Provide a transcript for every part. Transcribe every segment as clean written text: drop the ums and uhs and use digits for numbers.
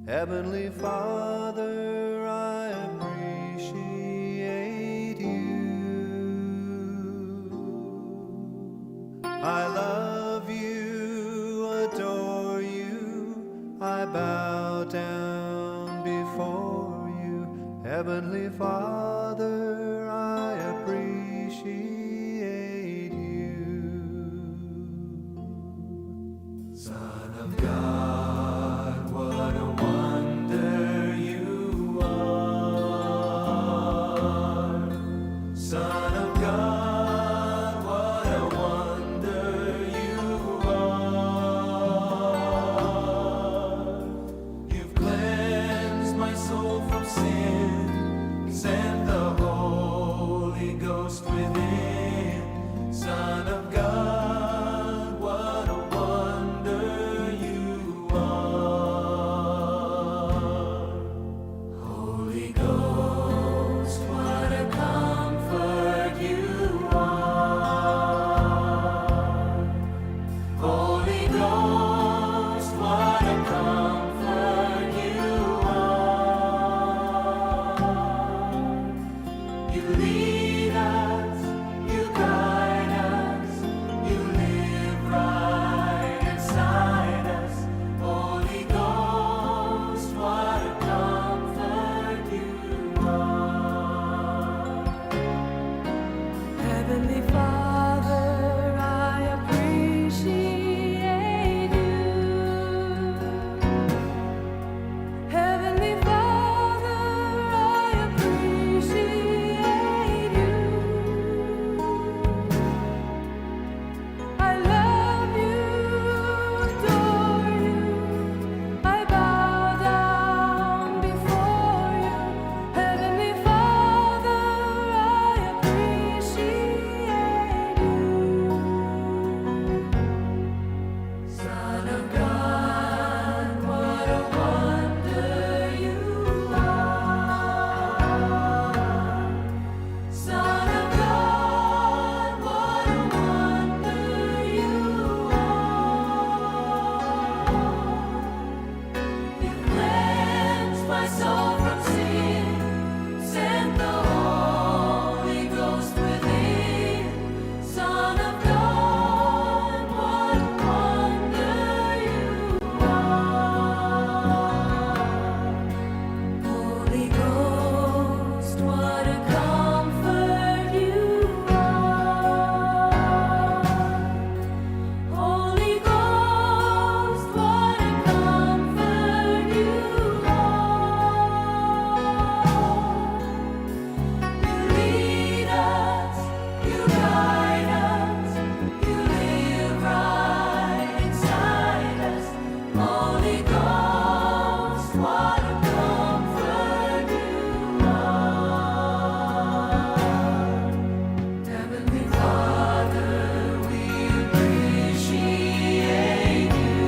Heavenly Father, I appreciate you. I love you, adore you, I bow down before you. Heavenly Father, I appreciate you. Son of God, what a wonder you are. Son of God, what a wonder you are. You've cleansed my soul from sin, sent the Holy Ghost within. Son of God, what a wonder you are. Holy Ghost, what a comfort you are. Holy Ghost, what a comfort you are. You lead us, you guide us, you live right inside us. Holy Ghost, what a comfort you are. Heavenly Father, I appreciate you. Heavenly Father, I appreciate you. I love you, adore you. I bow down before you. Heavenly Father, I appreciate you. Son of God, what a wonder you are. Son of God, what a wonder you are. You cleansed my soul from sin, sent the Holy Ghost within. Son of God, what a wonder you are. Holy Ghost, what a comfort you are. Holy Ghost, what a comfort you are. You lead us, you guide us, you live right inside us. Holy Ghost, what a comfort you are. Heavenly Father, we appreciate you.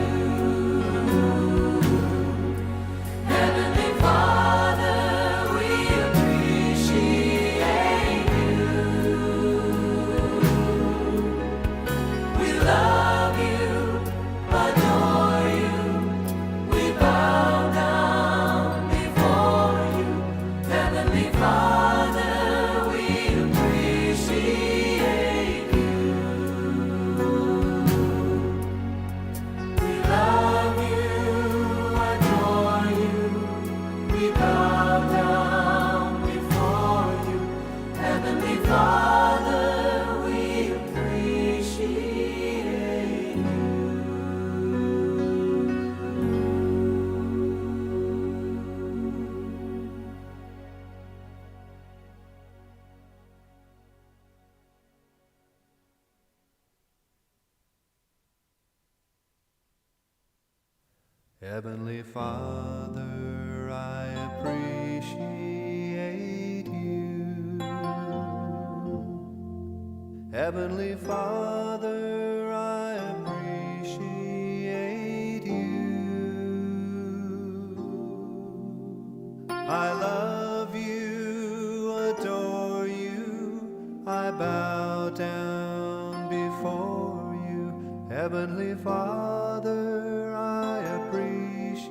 Heavenly Father, we appreciate you. We love you, adore you. We bow down before you. Heavenly Father, we appreciate you. We love you, adore you. We bow down before you. Heavenly Father, we appreciate you. Heavenly Father, I appreciate you. Heavenly Father, I appreciate you. I love you, adore you, I bow down before you. Heavenly Father, I appreciate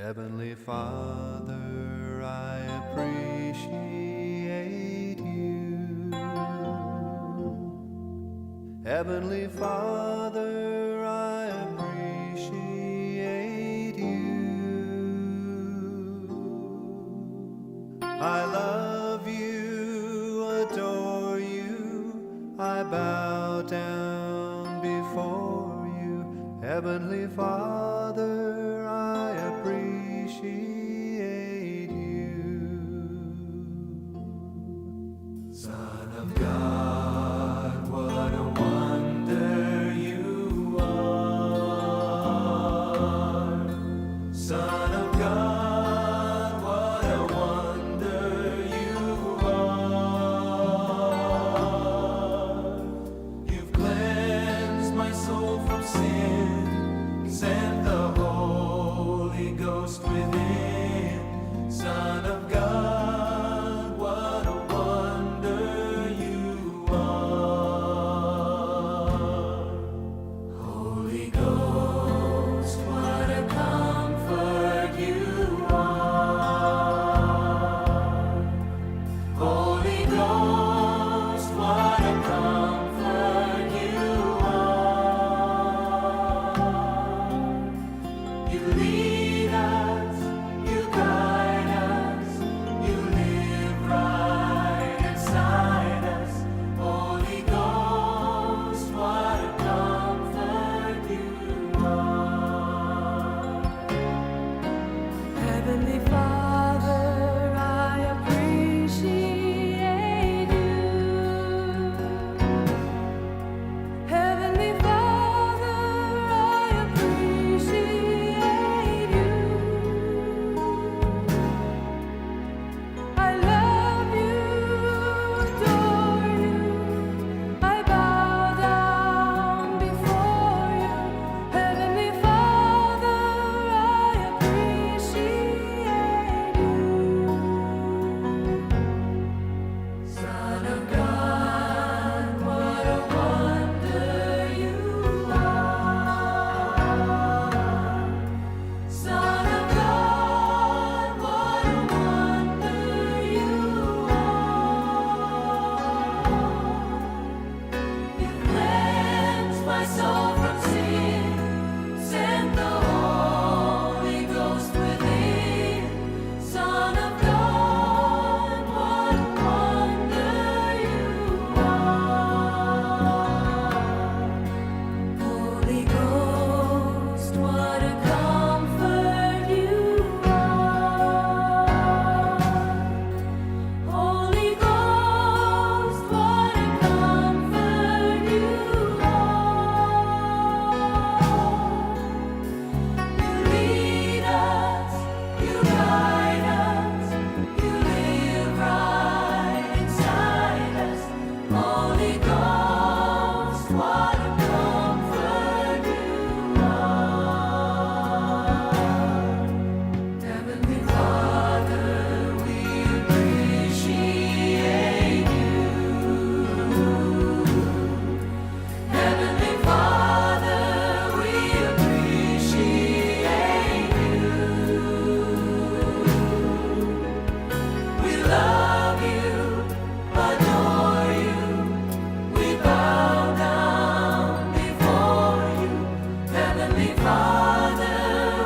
Heavenly Father, I appreciate you. Heavenly Father, I appreciate you. I love you, adore you, I bow down before you. Heavenly Father, I appreciate you. Son of God, what a wonder you are. Son of God, what a wonder you are. You've cleansed my soul from sin, sent the Holy Ghost within. Son of God, what a wonder you are. Holy Ghost, what a comfort you are. Holy Ghost, what a comfort you are. You lead us, you guide us, you live right inside us. Holy Ghost, what a comfort you are. Heavenly Father, I appreciate you. Heavenly Father, I appreciate you. I love you, adore you. I bow down before you. Heavenly Father, I appreciate you. Son of God, what a wonder you are. Son of God, what a wonder you are. You cleansed my soul from sin, sent the Holy Ghost within. Son of God, what a wonder you are. Holy Ghost, what a comfort you are. Holy Ghost, what a comfort you are. You lead us, you guide us, you live right inside us. Holy Ghost, what a comfort you are. Heavenly Father, we appreciate you. Heavenly Father, we appreciate you. We love you, adore you. We bow down before you. Heavenly Father,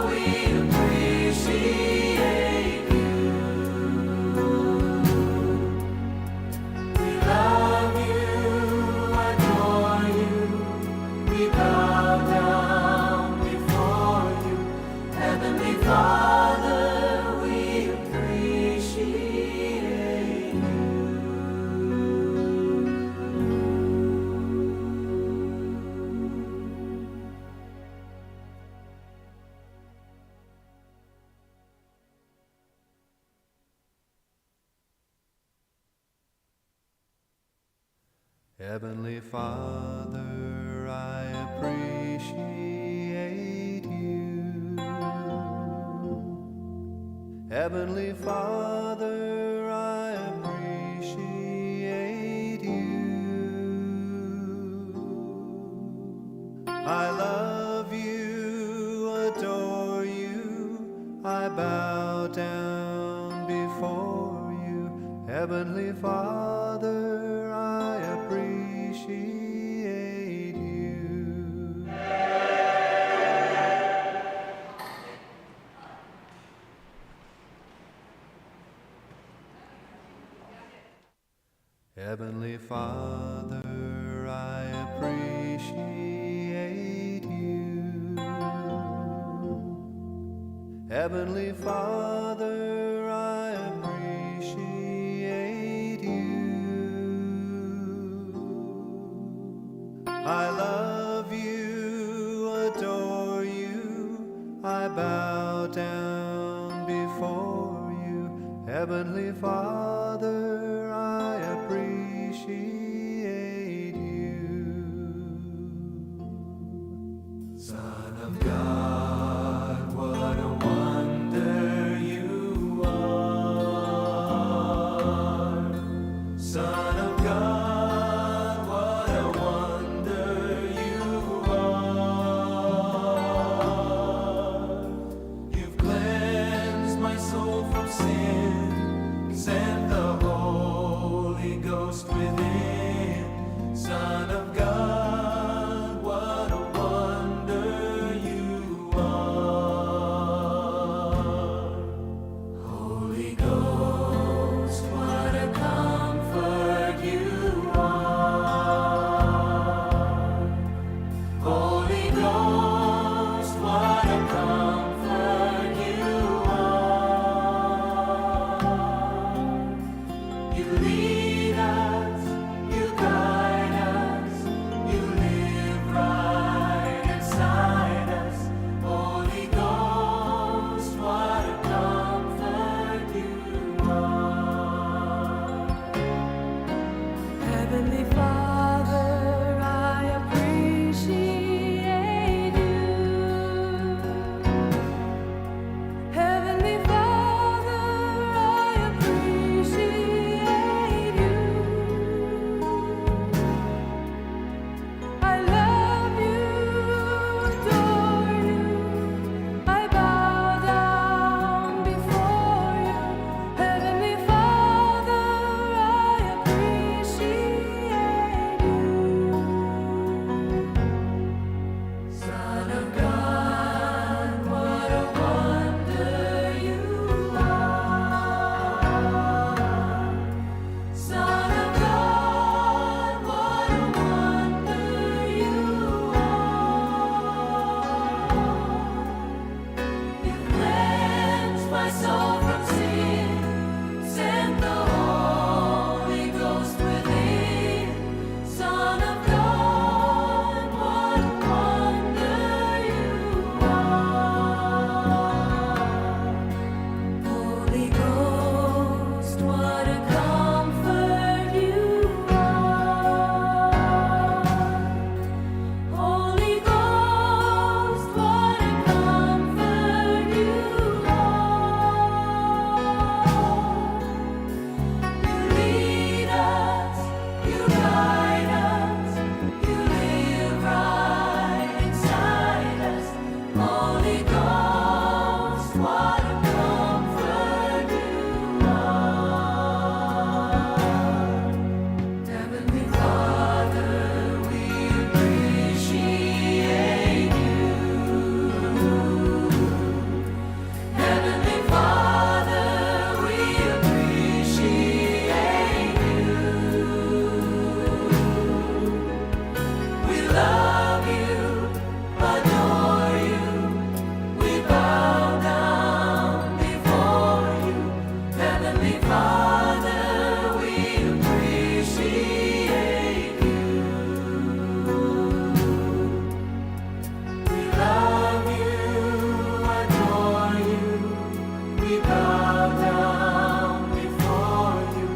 we appreciate you. We love you, adore you. We bow down before you. Heavenly Father, we appreciate you. Heavenly Father, I appreciate you. Heavenly Father, I appreciate you. I love you, adore you, I Heavenly Father, I appreciate you. Heavenly Father, I appreciate you. I love you, adore you, I bow down before you. Heavenly Father, I appreciate you. Son of God, what a wonder you are. Son of God, what a wonder you are. You've cleansed my soul from sin, sent the Holy Ghost within. Son of God, what a wonder you are. Holy Ghost, what a comfort you are. Holy Ghost, what a comfort you are. You lead us, you guide us, you live right inside us. Holy Ghost, what a comfort you are. Heavenly Father, I appreciate you. Heavenly Father, I appreciate you. I love you, adore you. I bow down before you. Heavenly Father, I appreciate you. Son of God, what a wonder you are. Son of God, what a wonder you are. You cleansed my soul from sin, sent the Holy Ghost within. Son of God, what a wonder you are. Holy Ghost, what a comfort you are. Holy Ghost, what a comfort you are. You lead us, you guide us, you live right inside us. Holy Ghost, what a comfort you are. Heavenly Father, we appreciate you. Heavenly Father, we appreciate you. We love you, adore you. We bow down before you. Heavenly Father, we appreciate you. We love you, adore you. We bow down before you.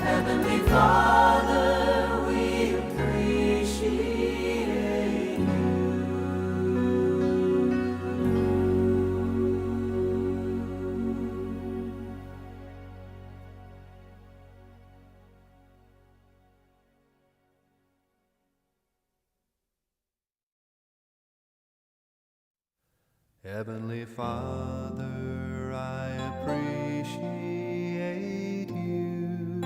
Heavenly Father, we appreciate you. Heavenly Father, I appreciate you.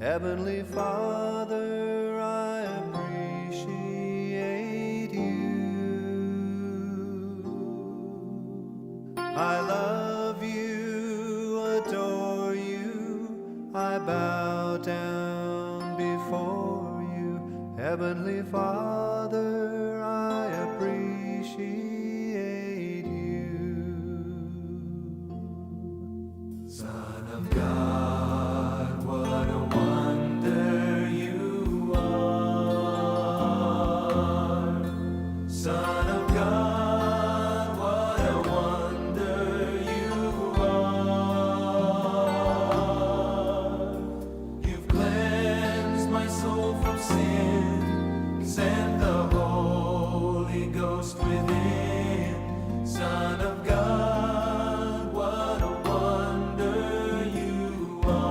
Heavenly Father, I appreciate you. I love you, adore you, I Bow down before you. Heavenly Father, I appreciate you. Son of God, what a wonder you are. Son of God, what a wonder you are. You've cleansed my soul from sin, sent the Holy Ghost within. Son of God, what a wonder you are.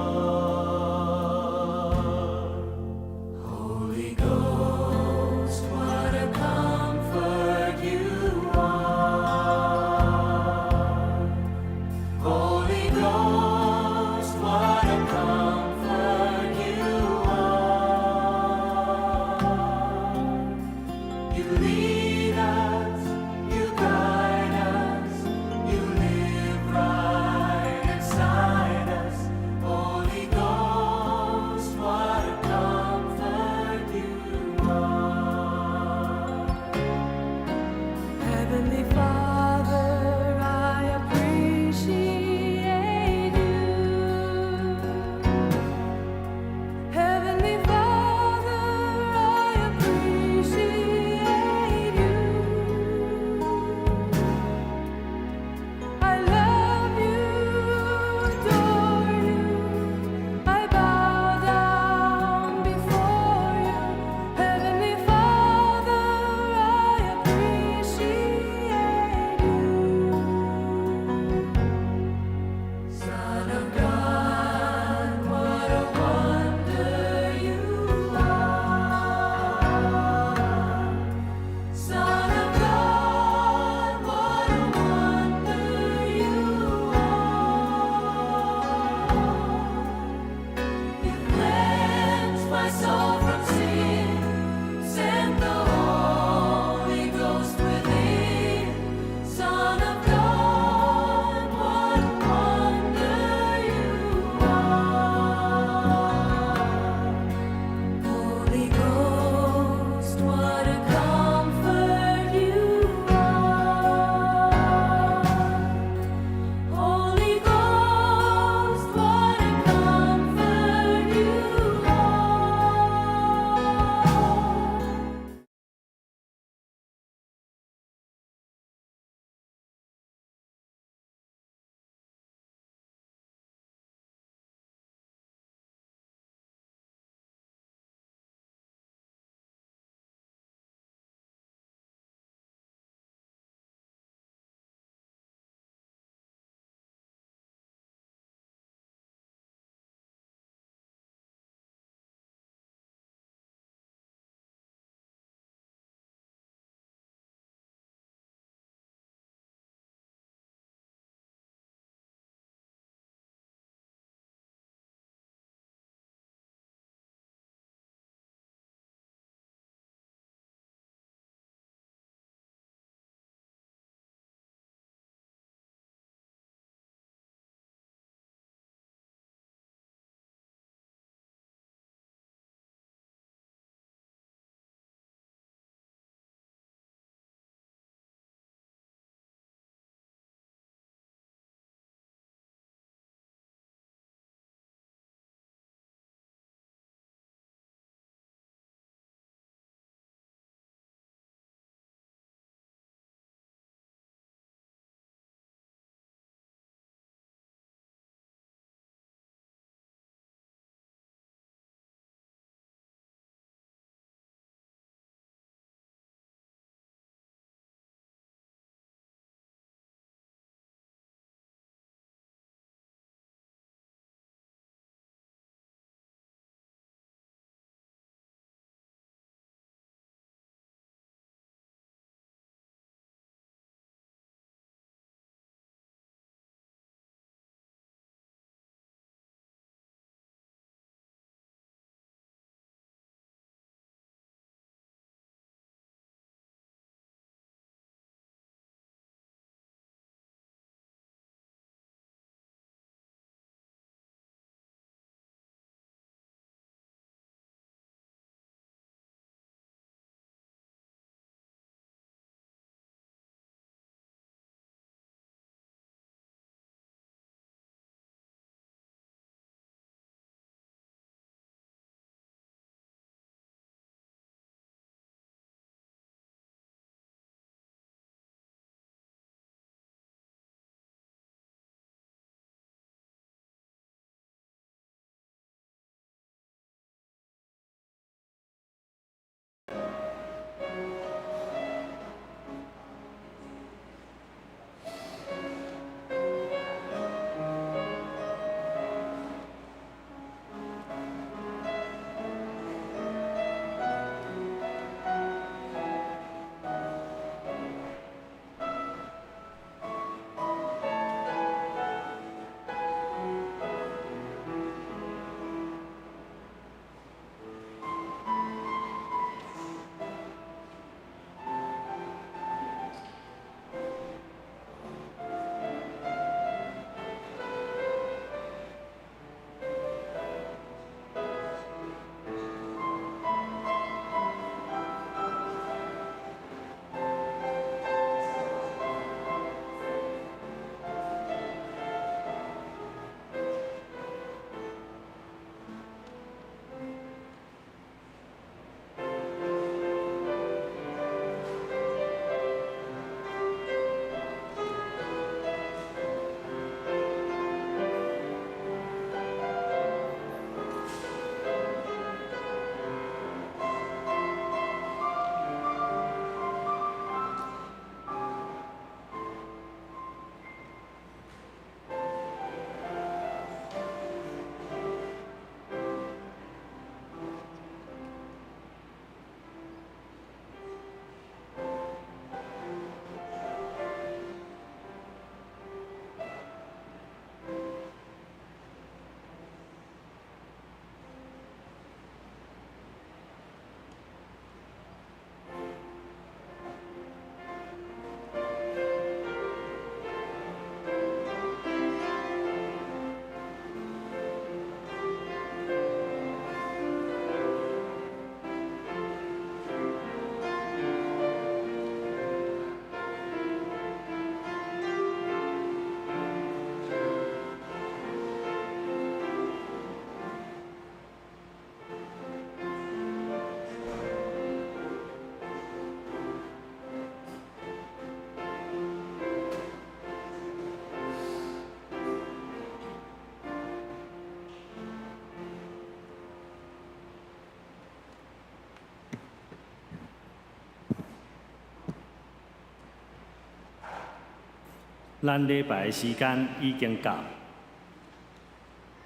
咱禮拜的時間已經到，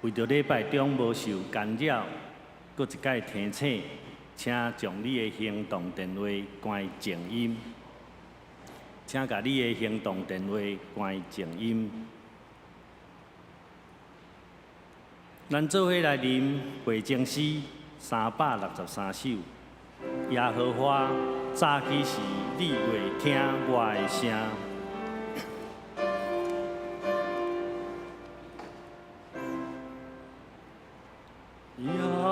為著禮拜中無受干擾，閣一擺提醒，請將你的行動電話關靜音，請共你的行動電話關靜音。咱做伙來啉背經詩363首。耶和華，早起時，你會聽我的聲。耶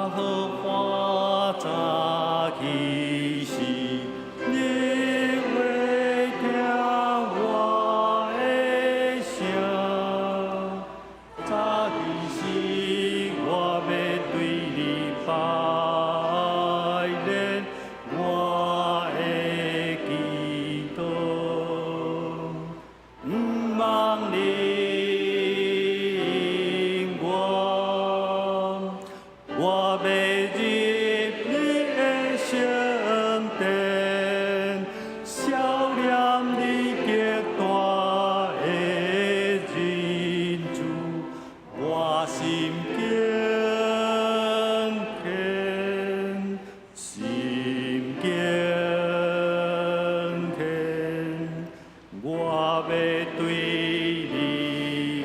和華，早起時，你會聽我的聲。早起時，我欲對你拜連，我的祈禱，毋茫你應我，我欲入你的聖殿，思念你極大的仁慈，我心敬虔，心敬虔，我欲對你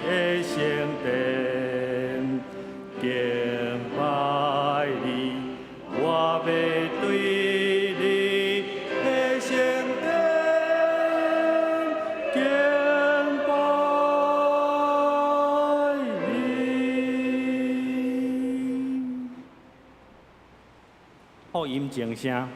的聖殿敬拜你，我欲對你的聖殿敬拜你。福音靜聲。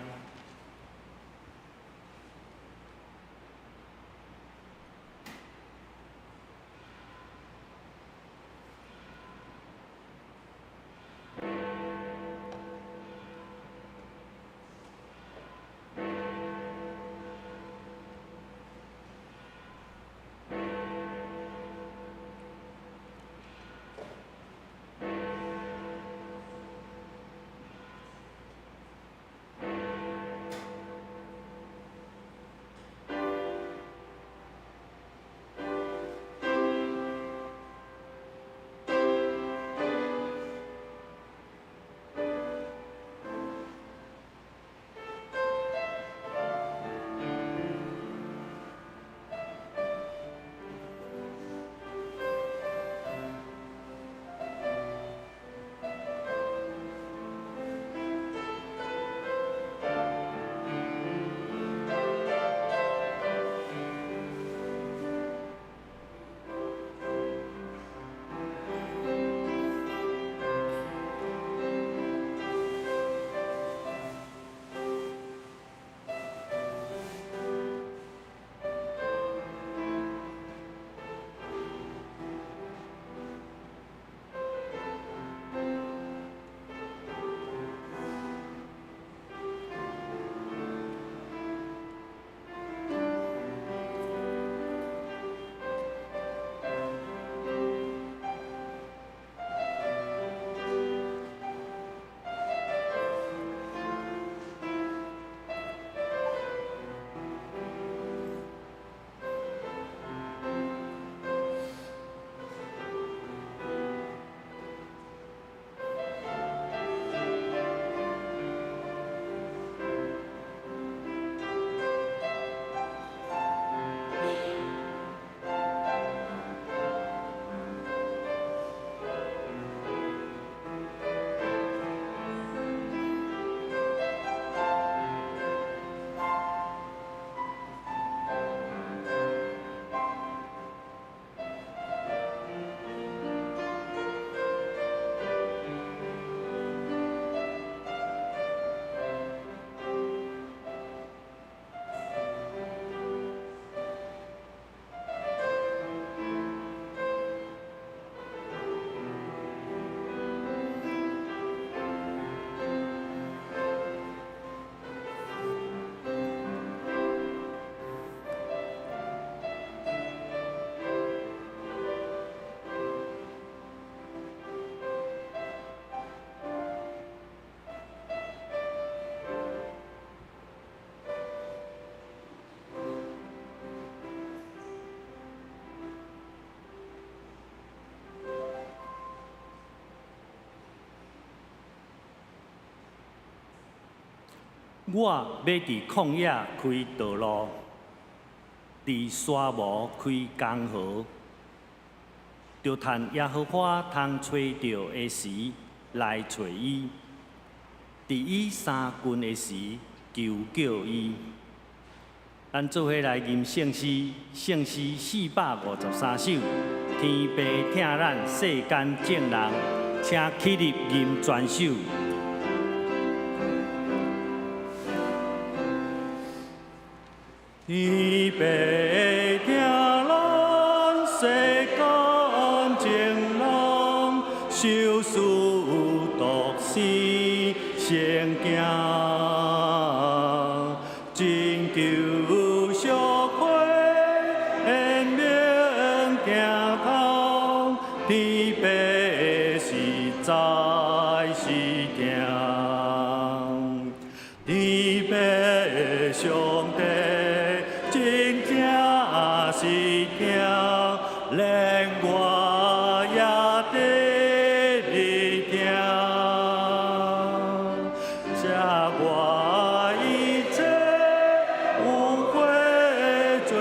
我欲佇曠野開道路，佇沙漠開江河，著趁耶和華通揣著的時來揣伊，佇伊相近的時求叫伊。咱做伙來吟聖詩，聖詩453首，天父疼咱世間眾人，請起立吟全首。天父疼咱世間眾人，賞賜獨生聖子，拯救贖悔延命行通，天父實在是疼，天父上帝真正是疼，連我也得你疼，赦我一切污穢罪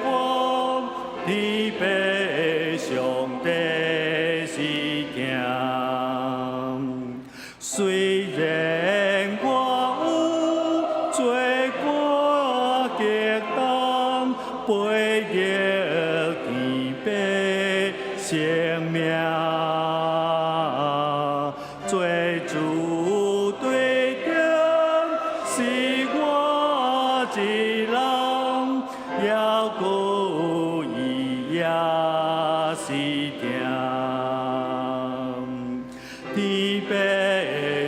過，天父上帝是疼。雖然我有罪過極重，背逆天父聖命，做主對頂是我一人，猶閣伊也是疼。天父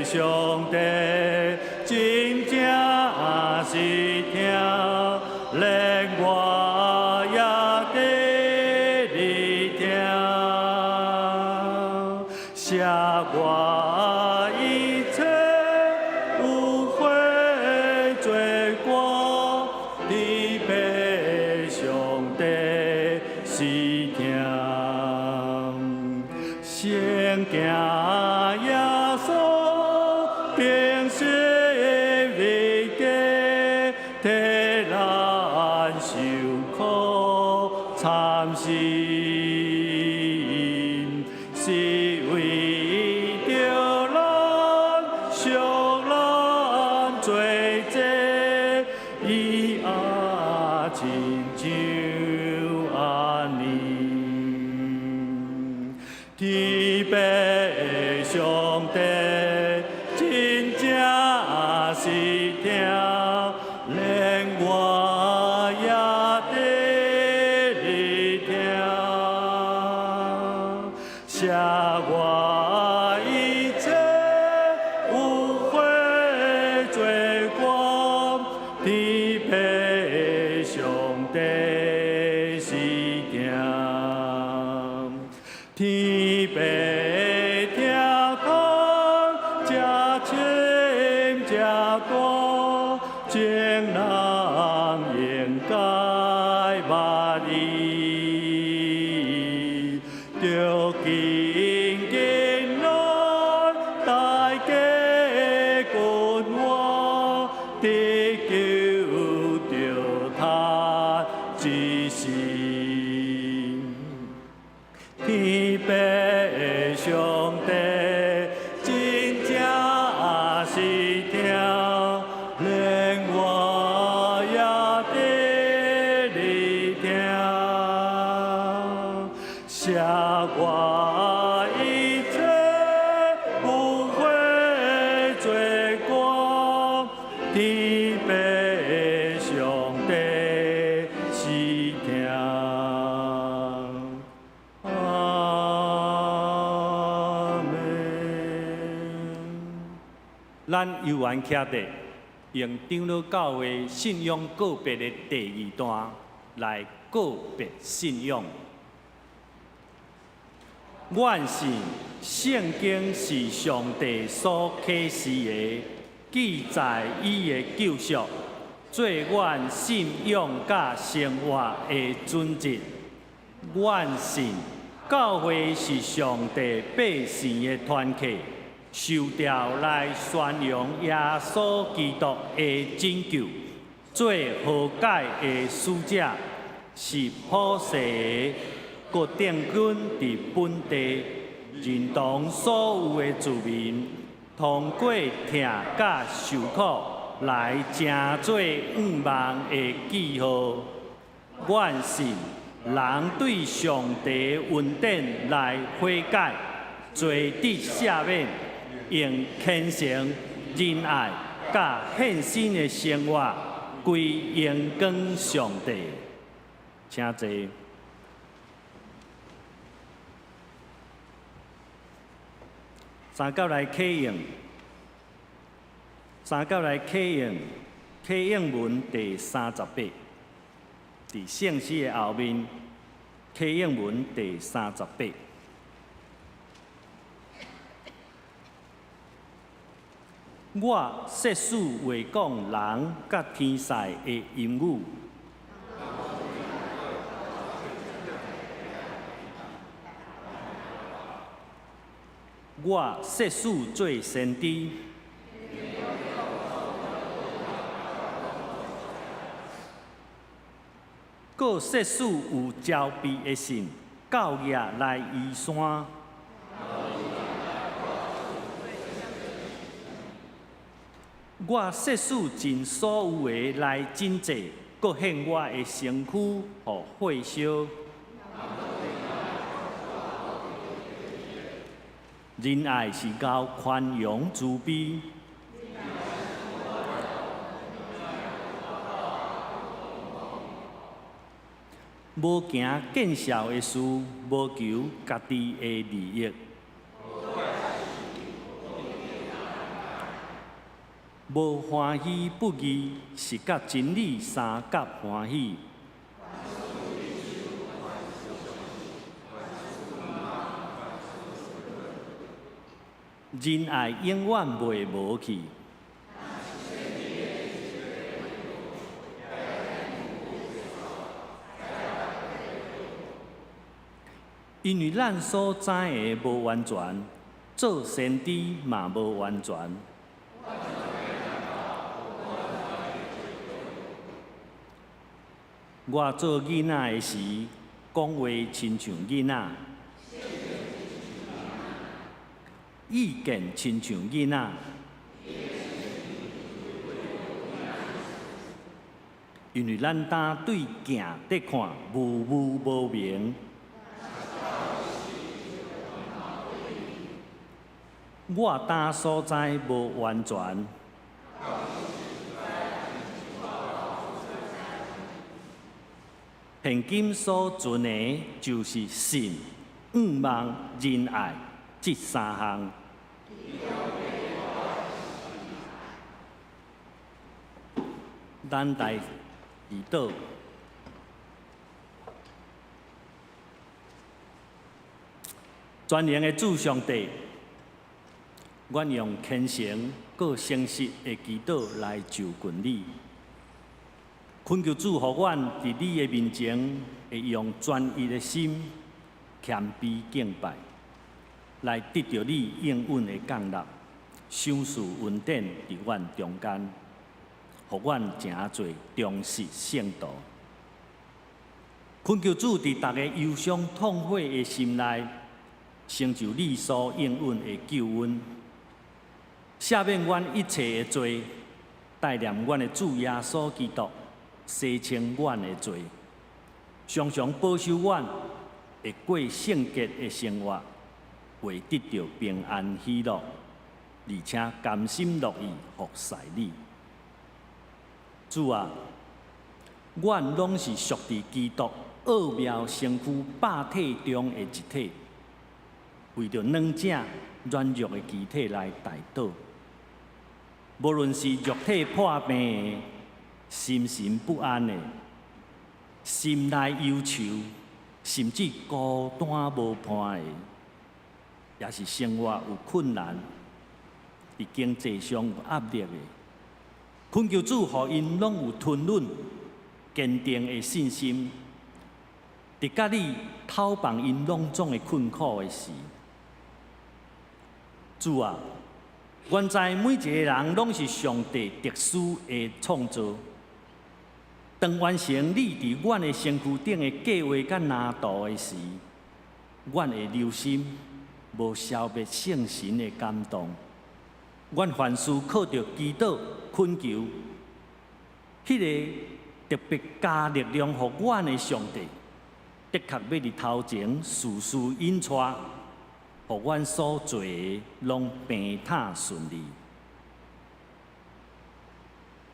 上帝真正是疼，連我也得你疼，赦我一切污穢罪過，天父上帝是疼。先行耶穌釘十字架，替咱受苦慘死，是為著咱贖咱罪債，伊也親像按呢。天父上帝真正是疼，連我也得你疼，赦我一切污穢罪過，天父上帝是疼。天父疼痛，這深這大，眾人應該捌伊，著緊緊來大家君王，得救著他之心。天父上帝真正是疼，連我也得你疼，赦我一切污穢罪過，天父上帝是疼。阿們。咱悠閒徛佇，用長老教會信仰告別的第二段來告別信仰。願信聖經是上帝所啟示的，記載伊的救贖，做阮信仰佮生活的準則。願信教會是上帝百姓的團體，受召來宣揚耶穌基督的拯救，做和解的使者，是普世的，閣定根佇本地，認同所有的子民，通過疼佮受苦來成做向望的記號。阮信人對上帝恩典來悔改，罪得赦免，用虔誠、仁愛、佮獻身的生活，歸榮光上帝。請坐。三甲來啟應，三甲來啟應，啟應文第38，佇聖詩的後面，啟應文第三十八。我設使話講人佮天使的言語。我設使做先知，閣設使有招庇的信，教額來移山。我設使盡所有的來拯濟，閣獻我的身軀予火燒。仁愛是夠寬容慈悲，無行見笑的事，無求家己的利益，無歡喜不義，是佮真理相佮歡喜。仁愛永遠袂無去。因為咱所知的無完全，做先知嘛無完全。我做囡仔的時，講話親像囡仔。意見親像囡仔，因為咱當對鏡佇看，霧霧無明。我當所知無完全。現今所存的，就是信、向望、仁愛這三項。咱來祈禱，全能的主上帝，阮用虔誠閣誠實的祈禱來就近你，懇求主予阮佇你的面前，會用專一的心謙卑敬拜，來得著你應允的降立，賞賜恩典佇阮中間。予阮成做忠實聖徒，懇求主佇逐个憂傷痛悔的心內，成就你所應允的救恩，赦免阮一切的罪，代念阮的主耶穌基督，洗清阮的罪，常常保守阮會過聖潔的生活，會得著平安喜樂，而且甘心樂意服侍你。主啊，阮攏是屬佇基督奧妙身軀百體中的一體，為著軟者軟弱的肢體來代禱。無論是肉體破病的、心神不安的、心內憂愁，甚至孤單無伴的，也是生活有困難、佇經濟上有壓力的。懇求主，予𪜶攏有吞忍、堅定的信心，佇佮你透放𪜶攏總的困苦的時，主啊，阮知每一个人攏是上帝特殊的創造。當完成你佇阮的身軀頂的計劃佮藍圖的時，阮會留心，無消滅聖神的感動。阮凡事靠著祈禱懇求，彼个特別加力量予阮的上帝，的確欲佇頭前事事引帶，予阮所做的攏平坦順利。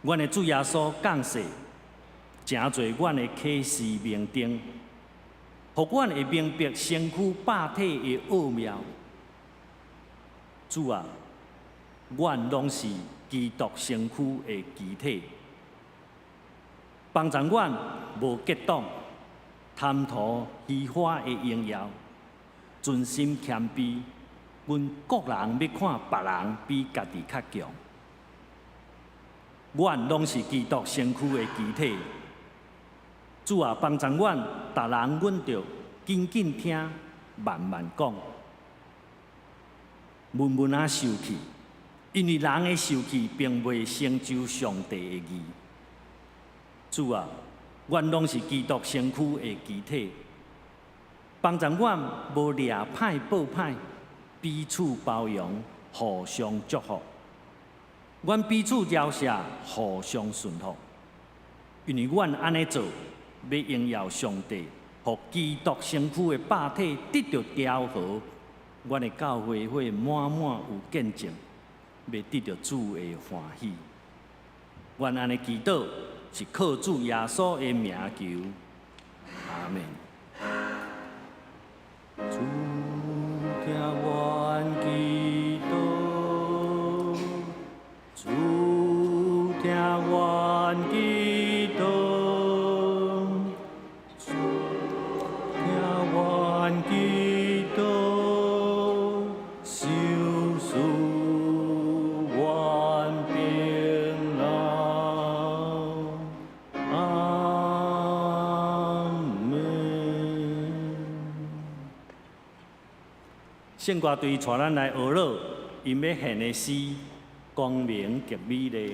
阮的主耶穌降世，成做阮的啟示明燈，予阮會明白身軀百體的奧妙。主啊，阮攏是基督身軀的肢體，幫助阮無結黨，貪圖虛華的榮耀，存心謙卑。阮各人欲看別人比家己較強。阮攏是基督身軀的肢體。主啊，幫助阮，逐人阮著緊緊聽，慢慢講，慢慢仔受氣，因為人的受氣並袂成就上帝的義。主啊，阮攏是基督身軀的肢體，幫助阮無掠歹報歹，彼此包容，互相祝福。阮彼此饒赦，互相順服。因為阮按呢做，欲榮耀上帝，予基督身軀的百體得著調和，阮的教會會滿滿有見證，欲得著主的歡喜。阮按呢祈禱，是靠主耶穌的名求，阿們。主聽阮祈禱，主聽阮祈禱，主聽阮祈禱，受賜阮平安。阿們。聖歌隊帶咱來學樂，𪜶欲獻的詩《光明極美麗》。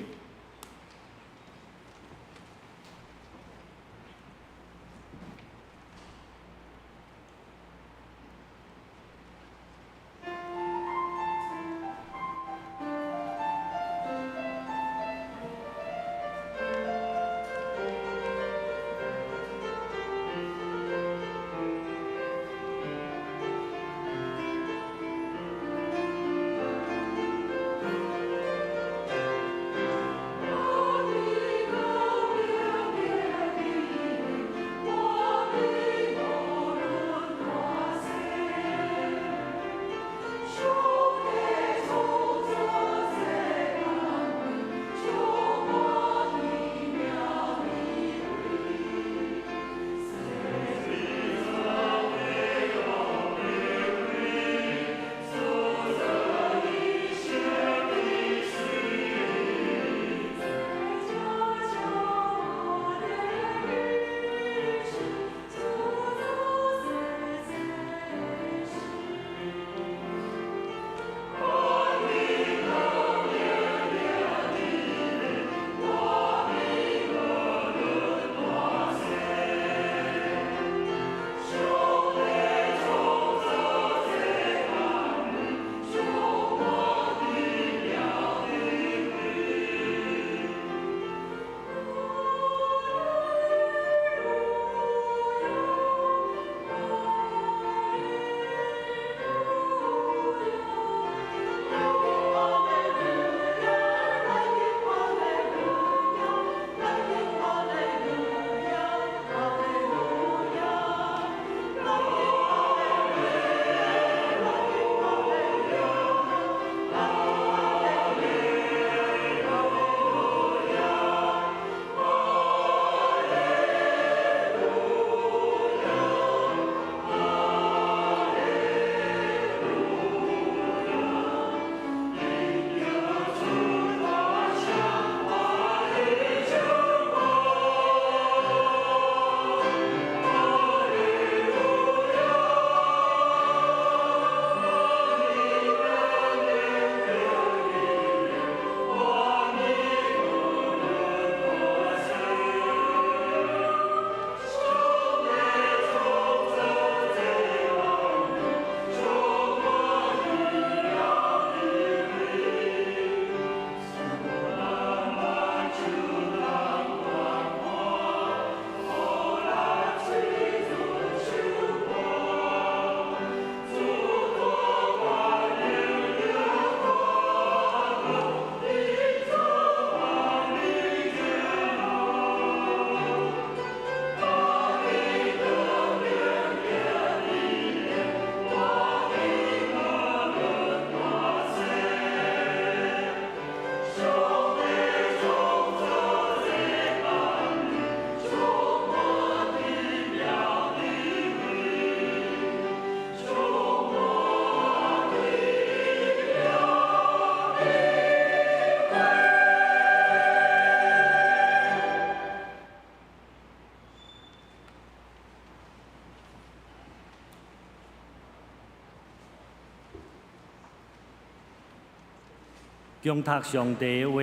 恭讀上帝的話，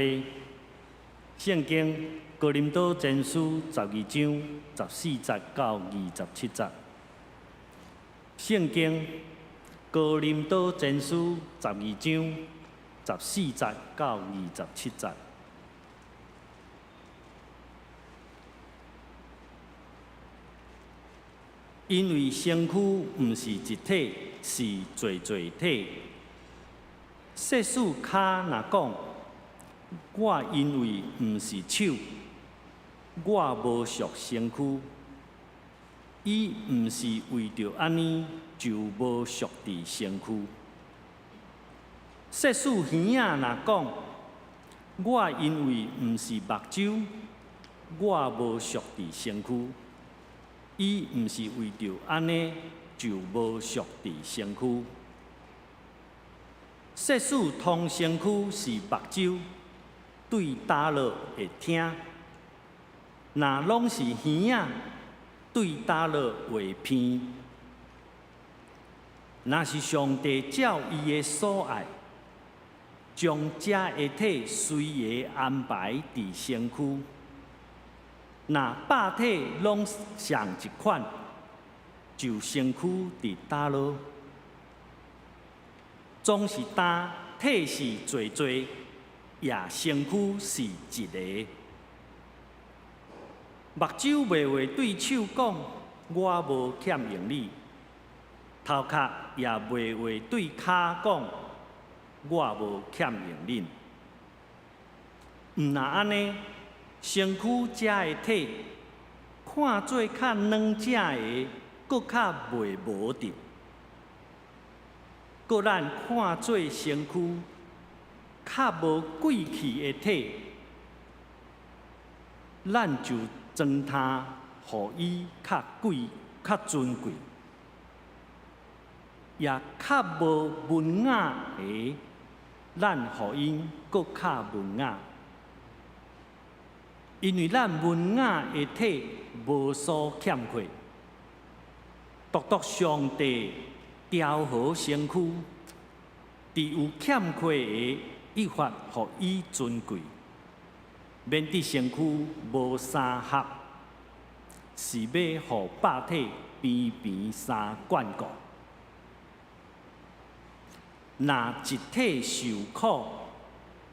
聖經哥林多前書12章14節到27節。聖經哥林多前書十二章十四節到二十七節。因為身軀毋是一體，是濟濟體。即使跤若講，我因為毋是手，我無屬身軀，伊毋是為著按呢就無屬佇身軀。即使耳仔若講，我因為毋是目睭，我無屬佇身軀，伊毋是為著按呢就無屬佇身軀。即使統身軀是目睭，對佗落會聽；若攏是耳仔，對佗落會鼻。若是上帝照伊的所愛，將這的體隨意安排佇身軀。若百體攏仝一款，就身軀佇佗落？總是焦體是濟濟，也身軀是一个。目睭袂會對手講，我無欠用你；頭殼也袂會對跤講，我無欠用恁。毋若按呢，身軀這的體，看做較軟正的，閣較袂無得。閣咱看做身軀較無貴氣的體，咱就裝他，予伊較貴、較尊貴；也較無文雅的，咱予𪜶閣較文雅。因為咱文雅的體無所欠缺，獨獨上帝調和身軀，佇有欠缺的，愈發予伊尊貴，免得身軀無相合，是欲予百體平平相眷顧。若一體受苦，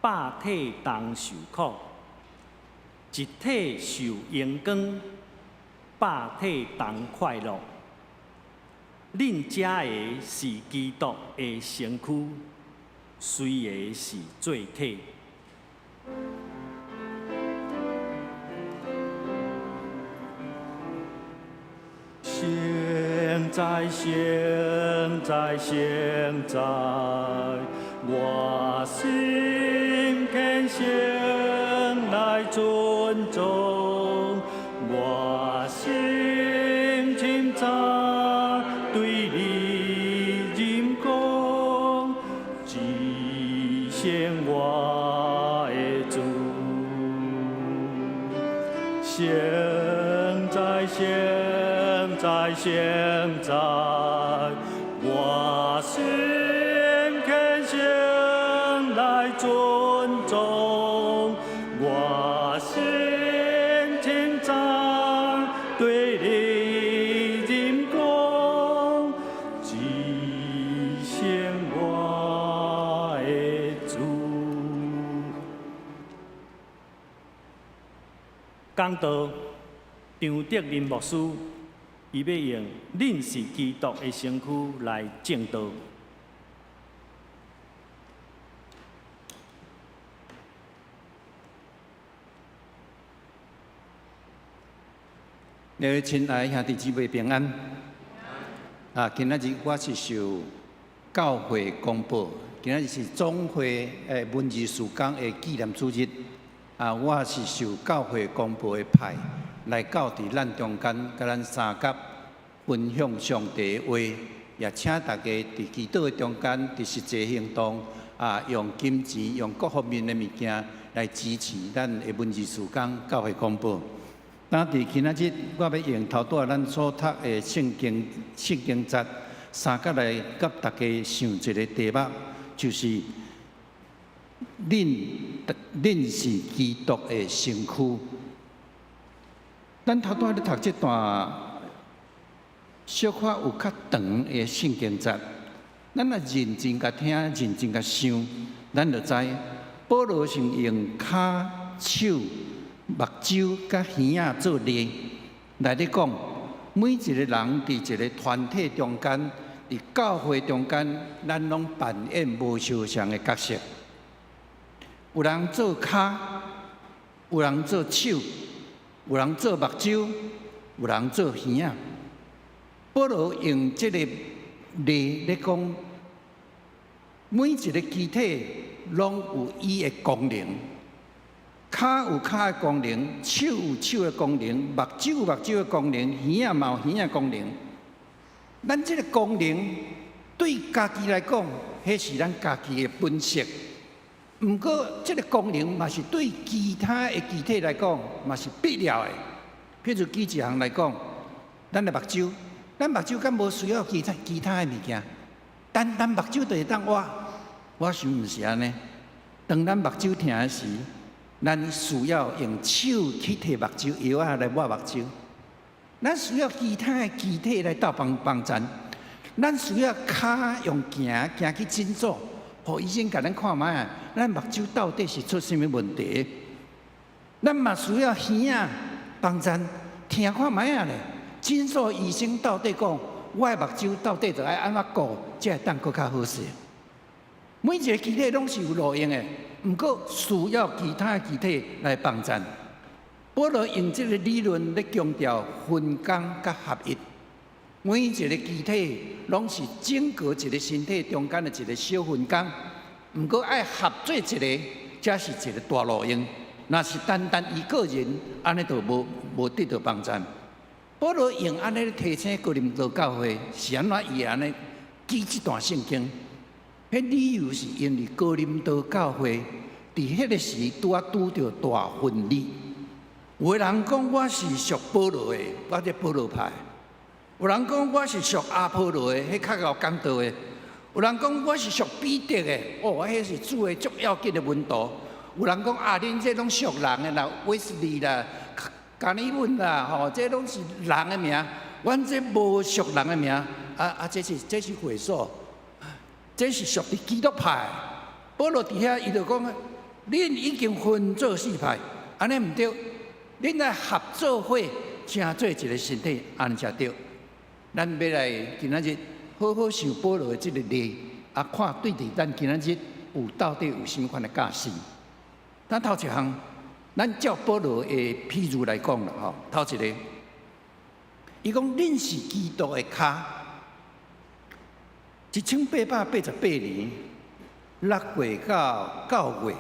百體同受苦；一體受榮光，百體同快樂。恁這个是基督的身軀，隨个是做體。聖哉，聖哉，聖哉，我心虔誠來尊崇，我心深讚對你認講，至聖我的主。聖哉，聖哉，聖哉，我心虔誠來尊崇，我心深讚對你認講，至聖我的主。講道張德林牧師，伊欲用恁是基督的身軀來證道。各位親愛兄弟姊妹平安。啊，今仔日我是受教會公報，今仔日是總會文字事工的紀念主日。啊，我是受教會公報的派來到佇咱中間，佮咱相佮分享上帝的話，也請大家佇祈禱的中間，佇實際行動啊，用金錢、用各方面的物件來支持咱的文字事工教會公報。那佇今仔日，我欲用頭拄仔咱所讀的聖經聖經節，相佮來佮大家想一个題目，就是恁是基督的身軀。咱頭拄仔咧讀這段小可有較長的聖經節，咱若認真共聽，認真共想，咱就知保羅是用跤手、目睭佮耳仔做例來咧講，每一個人佇一個團體中間，佇教會中間，咱攏扮演無相仝的角色。有人做跤，有人做手，有人做目睭，有人做耳仔。保羅用這個例咧講，每一個肢體攏有伊的功能，跤有跤的功能，手有手的功能，目睭有目睭的功能，耳仔嘛有耳仔功能。咱這個功能對家己來講，彼是咱家己的本色。毋過，這個功能嘛是對其他的肢體來講，嘛是必要的。譬如舉一項來講，咱的目睭，咱目睭敢無需要其他的物件？單單目睭就會當活，我想毋是按呢。當咱目睭疼的時，咱需要用手去提目睭藥仔來抹目睭。咱需要其他的肢體來鬥幫幫贊。咱需要跤用行行去診所，予醫生共咱看覓仔，咱目睭到底是出啥物問題？咱嘛需要耳仔幫贊，聽看覓仔咧。診所醫生到底講，我的目睭到底著愛按怎顧，才會當閣較好勢？每一個肢體攏是有路用的，毋過需要其他的肢體來幫贊。保羅用這個理論咧強調分工佮合一。每一個肢體攏是整個一個身體中間的一個小分工，毋過愛合做一個，才是一個大路用。若是單單伊個人，按呢就無得到幫贊。保羅用按呢提醒哥林多教會，是按怎伊會按呢記這段聖經？彼理由是因為哥林多教會佇彼個時拄仔拄著大分裂。有的人講我是屬保羅的，我這保羅派；有人講我是屬阿波羅的，彼較𠢕講道的；有人講我是屬彼得的，哦，彼是主的足要緊的門徒。有人講啊，恁這攏屬人的啦，衛斯理啦、加爾文啦，吼，這攏是人的名，阮這無屬人的名。啊啊，這是會所，這是屬佇基督派。保羅佇遐，伊就講，恁已經分做四派，按呢毋對。恁來合做伙，成做一個身體，按呢才對。咱欲來今仔日好好想保羅的這個例，啊，看對佇咱今仔日有到底有啥物款的教示。咱頭一項，咱照保羅的譬喻來講啦，吼，頭一個，伊講恁是基督的跤。1888年6月到9月，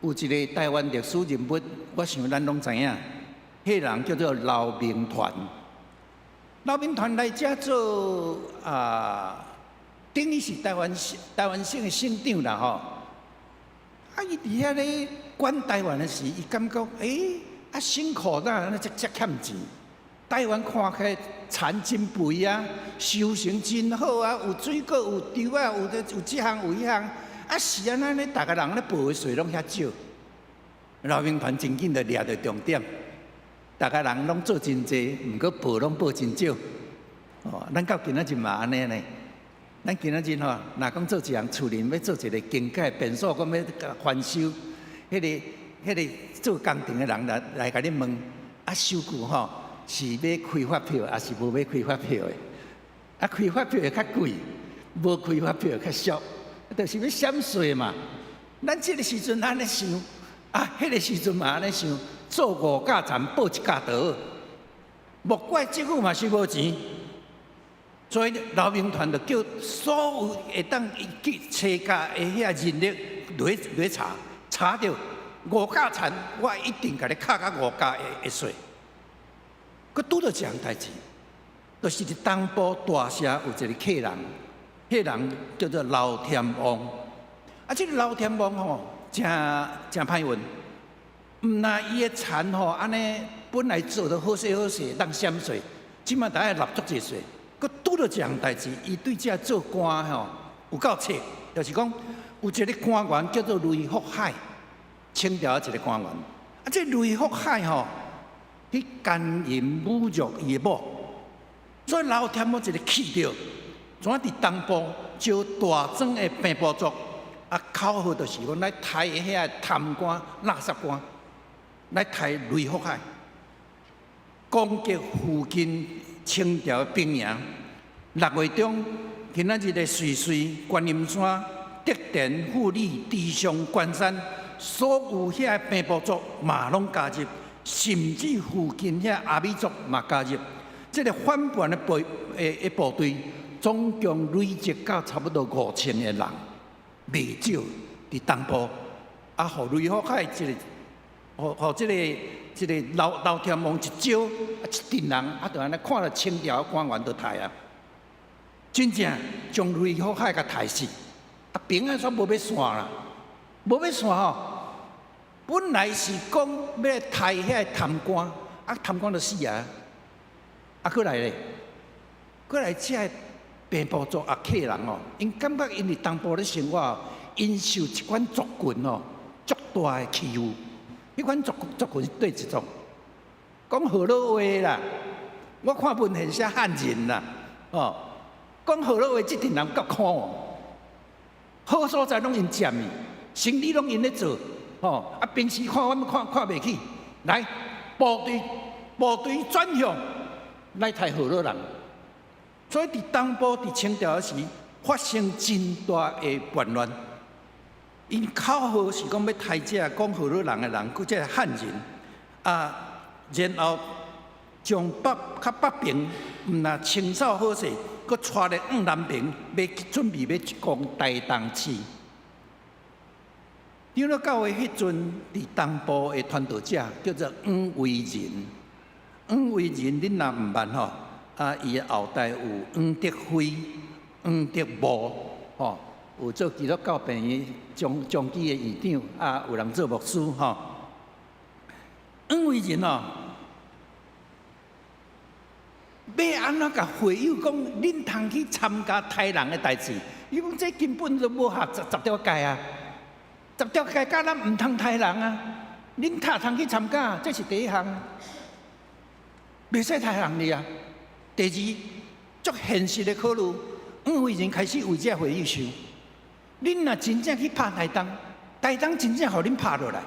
有一個台灣歷史人物，我想咱攏知影，彼人叫做劉銘傳。劉銘傳來遮做啊，等於是台灣省的省長啦，吼。啊，伊佇遐咧管台灣的時，伊感覺，欸，啊，省庫哪按呢遮遮欠錢？台灣看起來田真肥啊，收成真好啊，有水果，有稻仔，有這有這項有彼項，啊是按怎呢？逐个人咧報的稅攏遐少。劉銘傳真緊就掠著重點，逐个人攏做真濟，毋過報攏報真少。哦，咱到今仔日嘛按呢呢。咱今仔日吼，若講做一項厝裡欲做一個更改便所，講欲翻修，彼個做工程的人來共你問，啊收據吼是欲開發票，抑是無欲開發票的？啊，開發票會較貴，無開發票較俗，就是欲省稅嘛。咱這個時陣按呢想，啊，彼個時陣嘛按呢想，做五甲田報一甲就好，莫怪政府嘛是無錢。所以劉銘傳就叫所有會當去揣價的遐人力來查，查著五甲田，我一定共你扣到五甲的稅。閣拄著一項代誌，就是佇東部大社有一個客人，彼人叫做劉添旺。啊，這個劉添旺吼，誠誠歹運，毋但伊的田吼按呢本來做得好勢好勢，當省稅，這馬得愛納足濟稅。閣拄著一項代誌，伊對這做官吼有夠冊，就是講有一个官員叫做雷福海，清朝一个官員。啊，這雷福海吼，去奸淫侮辱伊的某，所以劉添畝一个氣著，怎佇東部招大莊的平埔族，啊，口號就是講來刣遐个貪官、垃圾官，來刣雷福海，攻擊附近清朝的兵營。6月中，今仔日的瑞穗、觀音山、竹田、富里、池上、關山，所有遐个平埔族嘛攏加入，甚至附近遐阿美族嘛加入。這个反叛的部隊，總共累積到差不多5000個人，袂少佇東部。啊，予雷福海一个，予這個劉添畝一招，啊，一陣人，啊，就按呢看著清朝官員就刣啊，真正將雷福海共刣死。啊，平安煞無欲散啦，無欲散吼。本來是講欲刣遐个貪官，啊，貪官就死啊。啊，閣來咧，閣來這个平埔族啊客人哦，𪜶感覺𪜶佇東部咧生活，𪜶受一款族群哦，足大的欺負。彼款族群是佗一族？講河洛話啦，我看文獻寫漢人啦，哦，講河洛話這陣人夠苦哦，好所在攏𪜶佔去，生理攏𪜶咧做，吼，啊，平時看阮看袂起，來部隊轉向來刣河洛人，所以佇東部佇清朝時發生真大的叛亂。𪜶口號是講欲刣這講河洛人的人，閣這漢人，啊，然後將北較北邊，毋但清掃好勢，閣帶來往南邊，欲準備欲攻台東市。長老教會彼陣佇東部的傳道者叫做黃維仁，黃維仁恁若毋捌吼，啊，伊的後代有黃德輝、黃德模，吼。有做基督教病院長期的院長，啊，有人做牧師吼。黃維仁哦，欲按怎共會友講，恁通去參加刣人的代誌？伊講這根本就無合十條誡啊！十條誡教咱毋通刣人啊！恁通通去參加，這是第一項，袂使刣人哩啊。第二，足現實的考慮，黃維仁開始為這會友想。恁若真正去拍台東，台東真正予恁拍落來，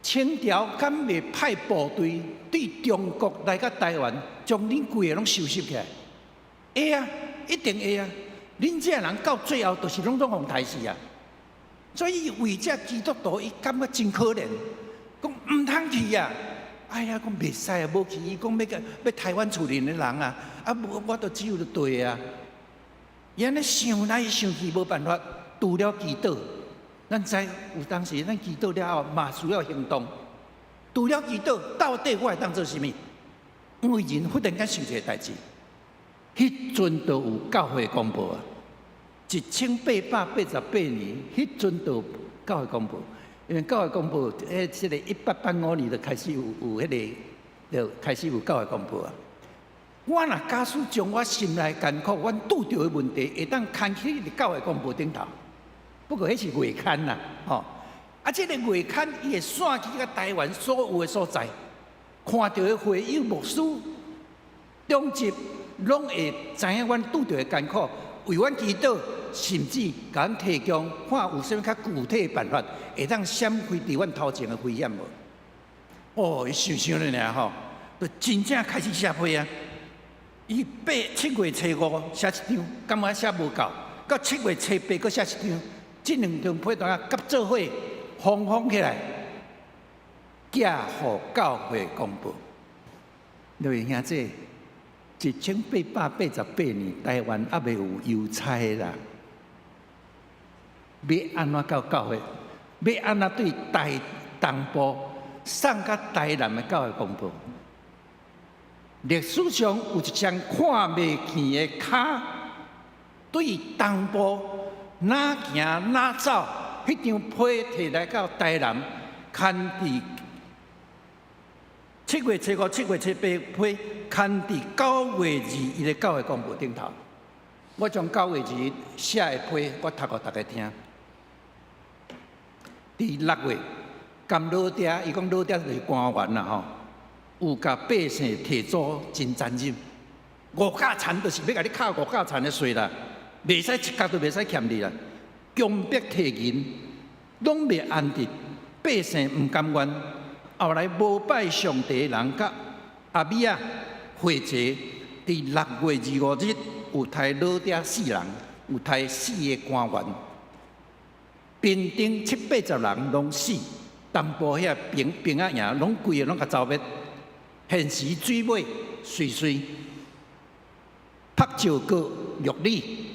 清朝敢袂派部隊對中國來到台灣，將恁規个攏收拾起來？會啊，一定會啊！恁這人到最後就是攏總予刣死啊！所以為這基督徒，伊感覺真可憐，講毋通去啊！哎呀，講袂使啊，無去，伊講欲共欲刣阮厝裡的人啊！啊，無我都只有綴啊！伊按呢想來想去，無辦法，除了祈禱，咱知有當時咱祈禱了後，嘛需要行動。除了祈禱，到底我會當做啥物？因為人忽然間想一个代誌，彼陣就有教會公報啊，1888年，彼陣就有教會公報。因為教會公報，彼這个1885年就開始有彼个，就開始有教會公報啊。我若假使將我心內艱苦，阮拄著的問題，會當刊去佇教會公報頂頭。不過彼是月刊啦，吼！啊，這个月刊伊會散去到台灣所有的所在，看著的會友牧師、長執，攏會知影阮拄著的艱苦，為阮祈禱，甚至共阮提供看有啥物較具體的辦法，會當閃開佇阮頭前的危險無？哦，伊想想咧爾吼，就真正開始寫批啊！伊7月初5寫一張，感覺寫無夠，到7月初8閣寫一張，這兩張批單仔夾做伙，封封起來，寄予教會公報。各位兄弟，1888年，台灣猶未有郵差啦，欲按怎到教會？欲按怎對台東部送到台南的教會公報？歷史上有一雙看袂見的跤，對東部哪行哪走，彼張批提來到台南，刊佇7月初5、7月初8批，刊佇9月21的教會公報頂頭。我將9月21寫的批，我讀予大家聽。佇6月，甘老爹，伊講老爹就是官員啦吼，有共百姓提租真殘忍，五角田就是欲共你敲五角田的稅啦，袂使一角都袂使欠你啦，強迫提銀，攏袂安得，百姓毋甘願。後來無拜上帝的人佮阿米仔會齊，佇6月25日有刣老爹四人，有刣四个官員，平頂七八十人攏死，東部遐兵兵仔營攏規个攏共走滅。現時水尾隨隨，朴石閣玉里、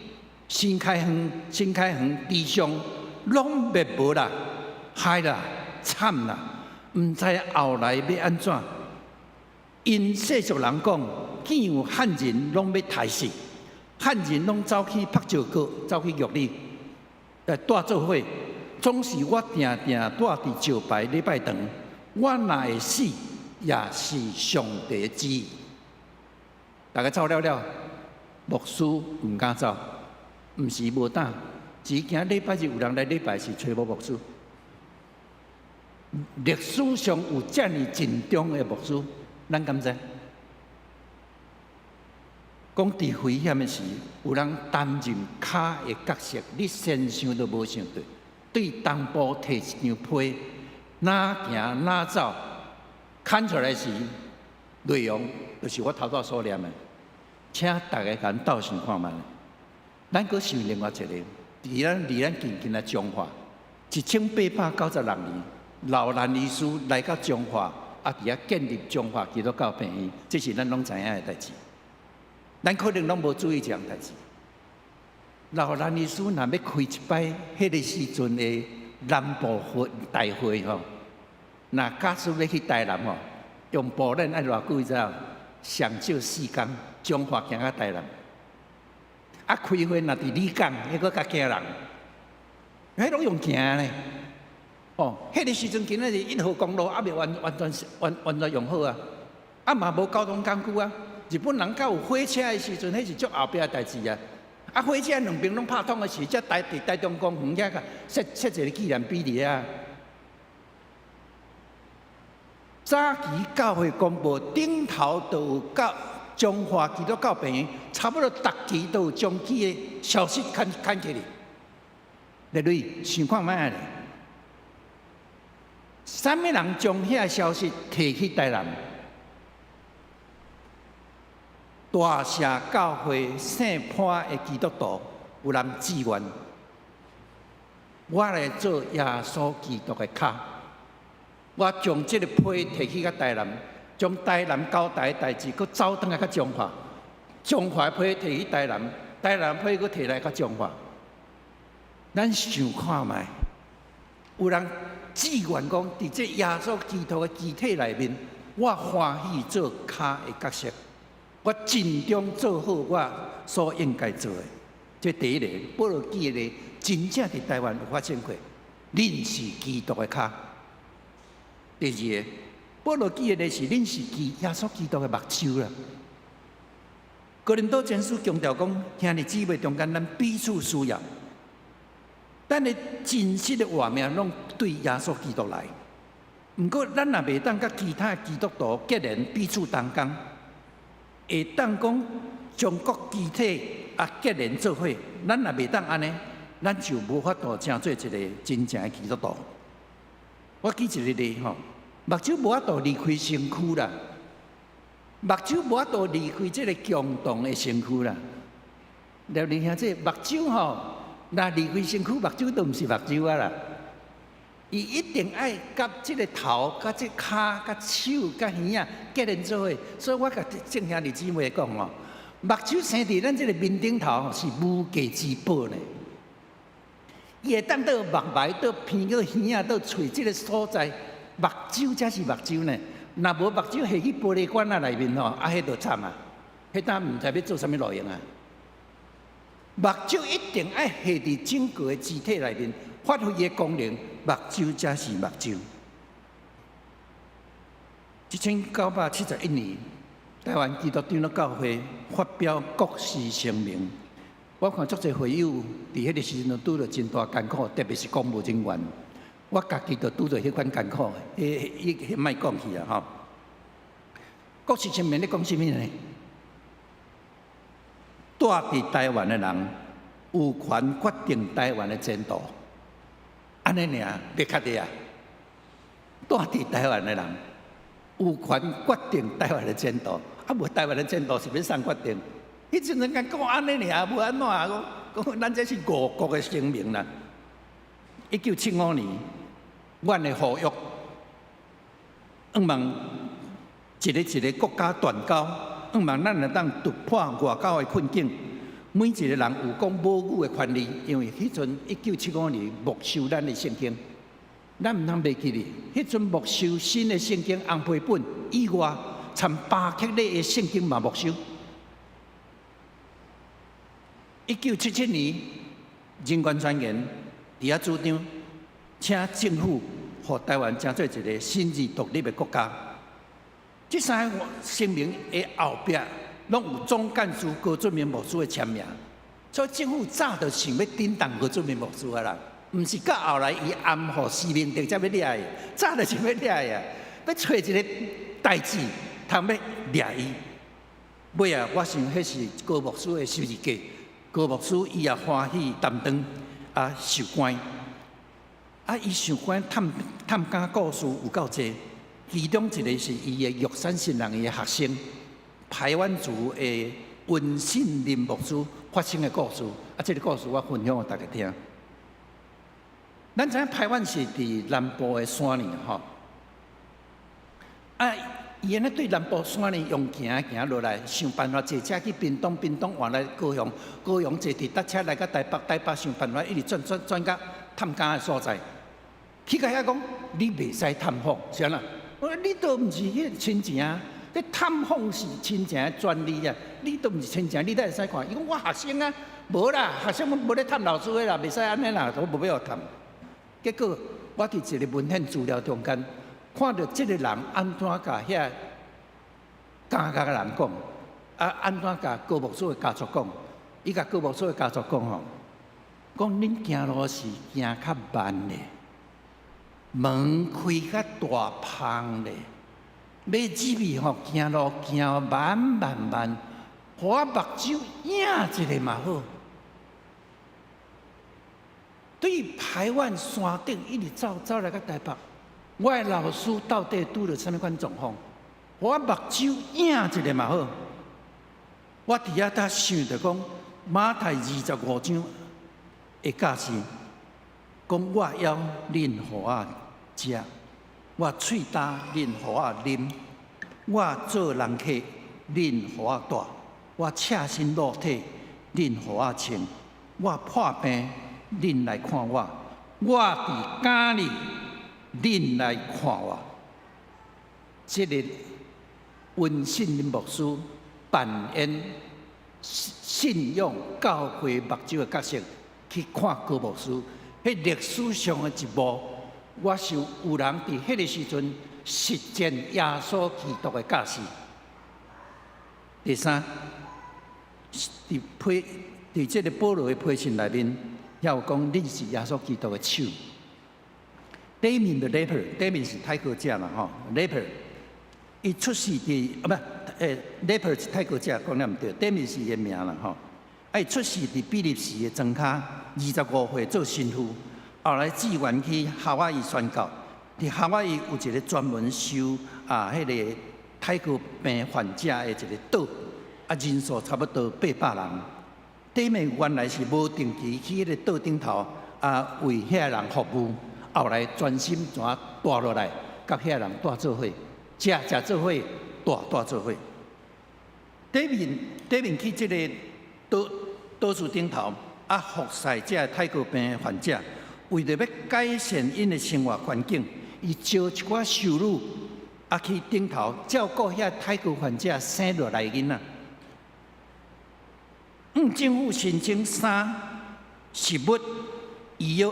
新開園、新開園之上攏滅無啦，害啦，慘啦！毋知後來欲按怎？𪜶世俗人講，見有漢人攏欲刣死，漢人攏走去朴石閣，走去玉里來蹛做伙。總是我定定蹛佇石牌禮拜堂，我若會死，也是上帝旨意。大家走了了，牧師毋敢走，毋是無膽，只驚禮拜日有人來禮拜時揣無牧師。歷史上有遮爾盡忠的牧師，咱敢知？講佇危險的時，有人擔任跤的角色，你先想都無想著，對東部提一張批，哪行哪走，牽出來時，內容就是我頭拄所念的，請大家共鬥想看覓。咱閣想另外一個，佇咱離咱近近的彰化，1896年，老蘭醫師來到彰化，啊，佇遐建立彰化基督教病院，這是咱攏知影的代誌。咱可能攏無注意這項代誌。老蘭醫師若欲開一擺，彼个時陣的南部會大會吼，若假使欲去台南吼，用步練愛偌久？你知影？上少4工，彰化行到台南。啊，開會若佇里港，彼閣較驚人，彼攏用行呢。哦，彼个時陣今仔日1號公路猶未完完全完完全用好啊，啊嘛無交通工具啊。日本人閣有火車的時陣，彼是足後壁的代誌啊。啊，火車兩邊攏拍通的時，才台佇台中公園遐個設設一個紀念碑佇遐。早期教會公報頂頭都有教彰化基督教病院，差不多逐期都有將起的消息刊刊起來。來類想看覓咧？啥物人將遐消息提去台南？大社教會聖潘的基督徒有人志願，我來做耶穌基督的跤，我將這個批提去到台南，將台南交代的代誌，閣走轉來較彰化，彰化批提去台南，台南批閣提來較彰化。咱想看覓？有人志願講，佇這耶穌基督的肢體內面，我歡喜做跤的角色，我盡忠做好我所應該做的。這第一個，保羅記的真正佇台灣有發生過，恁是基督的跤。第二個，保羅記的是恁是基耶穌基督的目睭啦。哥林多前書強調講，兄弟姊妹中間，咱彼此需要。咱的真實的活命攏對耶穌基督來。毋過，咱若袂當佮其他基督徒結連彼此同工，會當講將各肢體啊結連做伙，咱若袂當按呢，咱就無法度成做一個真正的基督徒。我舉一個例吼，目睭無法度離開身軀啦，目睭無法度離開這個強壯的身軀啦。了你聽這目睭吼，若離開身軀，目睭都毋是目睭啊啦。伊一定愛佮這個頭、佮這跤、佮手、佮耳仔結連做伙。所以我共眾兄弟姊妹講吼，目睭生佇咱這個面頂頭是無價之寶呢。伊會當到目眉、到鼻、到耳仔、到喙這個所在，目睭才是目睭呢。若無目睭下去玻璃罐仔內面吼，啊，彼就慘啊！彼當毋知欲做啥物路用啊！目睭一定愛下佇整個的肢體內面，發揮伊的功能，目睭才是目睭。1971年，台灣基督長老教會發表國事聲明。我看足濟會友佇彼個時陣都拄著真大艱苦，特別是公務人員。我家己就拄著彼款艱苦的，彼彼彼莫講去啊吼。國事聲明咧講啥物呢？住佇台灣的人有權決定台灣的前途，按呢爾，欲較濟啊！住佇台灣的人有權決定台灣的前途，啊無台灣的前途是欲創決定？彼陣陣講按呢爾，無按怎講講，咱這是誤國的聲明啦。1975年，阮的呼籲，向望一个一个國家斷交，向望咱會當突破外交的困境。每一個人有講母語的權利，因為彼陣1975年沒收咱的聖經，咱毋通袂記得，彼陣沒收新的聖經紅皮本以外，參巴克禮的聖經嘛沒收。1977年，人權宣言佇遐主張，請政府予台灣成做一個新自獨立的國家。這三个聲明的後壁，攏有總幹事高俊明牧師的簽名，所以政府早就想欲震動高俊明牧師啊啦，毋是到後來伊暗予施明德才欲掠伊，早就想欲掠伊啊，欲揣一个代誌通欲掠伊。尾仔，我想彼是高牧師的十字架，高牧師伊也歡喜擔當啊受關，啊伊受關探探監故事有夠濟，其中一个是伊的玉山神人的學生。排灣族的溫信林牧師發生的故事，啊，這个故事我分享予大家聽。咱知影排灣是佇南部的山裡吼，啊，伊按呢對南部山裡用行行落來，想辦法坐車去屏東，屏東換來高雄，高雄坐鐵達車來到台北，台北想辦法一直轉轉轉到探監的所在。去到遐講，你袂使探訪，是按怎？我講你都毋是彼个親情啊！這探訪是親情的權利啊！你都毋是親情，你哪會使看？伊講我學生啊，無啦，學生無咧探老師的啦，袂使按呢啦，我無欲予探。結果我佇一个文獻資料中間看著這个人按怎共遐監獄的人講，啊，按怎共高牧師的家屬講？伊共高牧師的家屬講吼，講恁行路是行較慢的，門開較大縫咧。欲入去吼，行路行慢慢慢，予我目睭影一下嘛好。對排灣山頂一直走走來到台北，我的老師到底拄著啥物款狀況？予我目睭影一下嘛好。我佇遐搭想著講，馬太25章的教示，講我枵恁予我食。我喙焦，恁予我啉；我做人客，恁予我蹛；我赤身露體，恁予我穿；我破病，恁來看我；我佇監裡，恁來看我。這个溫信林牧師扮演信仰教會目睭的角色，去看高牧師，彼歷史上的一幕。我想有人佇彼个時陣實踐耶穌基督的教示。第三，佇批佇這个保羅的批信內面，也有講恁是耶穌基督的手。Damien 的 Leper，Damien 是泰國者啦吼，Leper，伊出世佇啊毋，Leper 是泰國者，講了毋對，Damien 是伊的名啦吼。啊，伊出世佇比利時的莊跤，25歲做神父。後來志願去夏威夷宣教，佇夏威夷有一个專門收啊，彼个泰國病患者的一个島，啊人數差不多800人。Damien 原來是無定期去彼个島頂頭啊，為遐人服務，後來專心怎蹛落來，佮遐人蹛做伙，食食做伙，蹛蹛做伙。Damien Damien 去這个島島嶼頂頭啊，服侍這个泰國病患者。為著欲改善𪜶的生活環境，伊招一寡修女啊去頂頭照顧遐泰國患者生落來囡仔。向政府申請衫、食物、醫藥，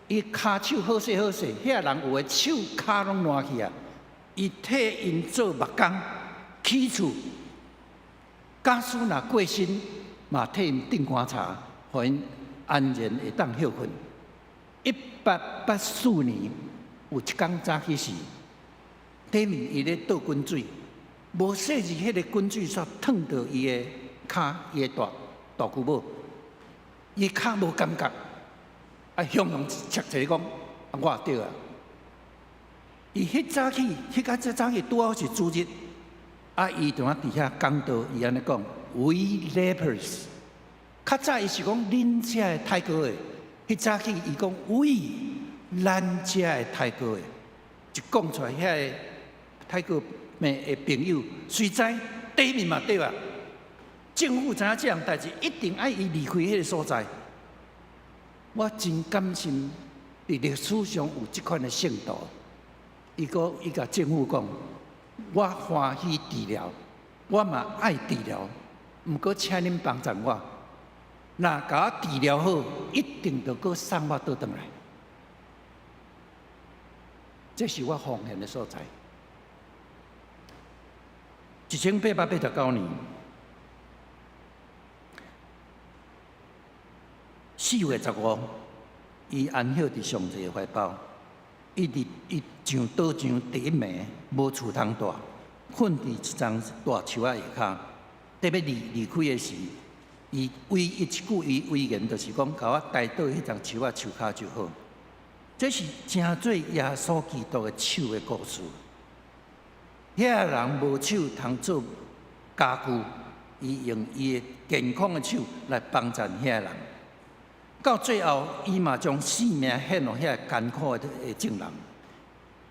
伊跤手好勢好勢，遐人有的手跤攏爛去啊！伊替𪜶做木工，起厝，假使若過身，嘛替𪜶釘棺柴，予𪜶安然會當歇睏。1884年有一工早起時，底面伊咧倒滾水，無細意彼个滾水煞燙著伊的跤，伊的大大舅母，伊跤無感覺，啊，雄雄切一个講，啊，我也著啊。伊彼早起，彼個早起拄好是主日，啊，伊就佇遐講道，伊按呢講：We lepers。較早伊是講恁遮的泰國的，彼早起伊講 We 咱遮的泰國的，一講出來，遐個泰國的朋友隨知底面嘛對啊。政府知影這項代誌，一定愛伊離開彼个所在。我真感謝佇歷史上有這款的聖徒。伊閣伊共政府講，我歡喜治療，我嘛愛治療，毋過請恁幫贊我，若共我治療好，一定著閣送我倒轉來。這是我奉獻的所在。1889年4月15，伊安息佇上帝的懷抱。伊佇伊上島上第一暝無厝通蹛，睏佇一叢大樹仔下跤。欲離開的時，伊唯一一句伊遺言就是講，共我帶到彼叢樹仔樹跤就好。這是成做耶穌基督的手的故事。遐人無手通做家具，伊用伊的健康的手來幫贊遐人。到最後，伊嘛將性命獻予遐艱苦的眾人。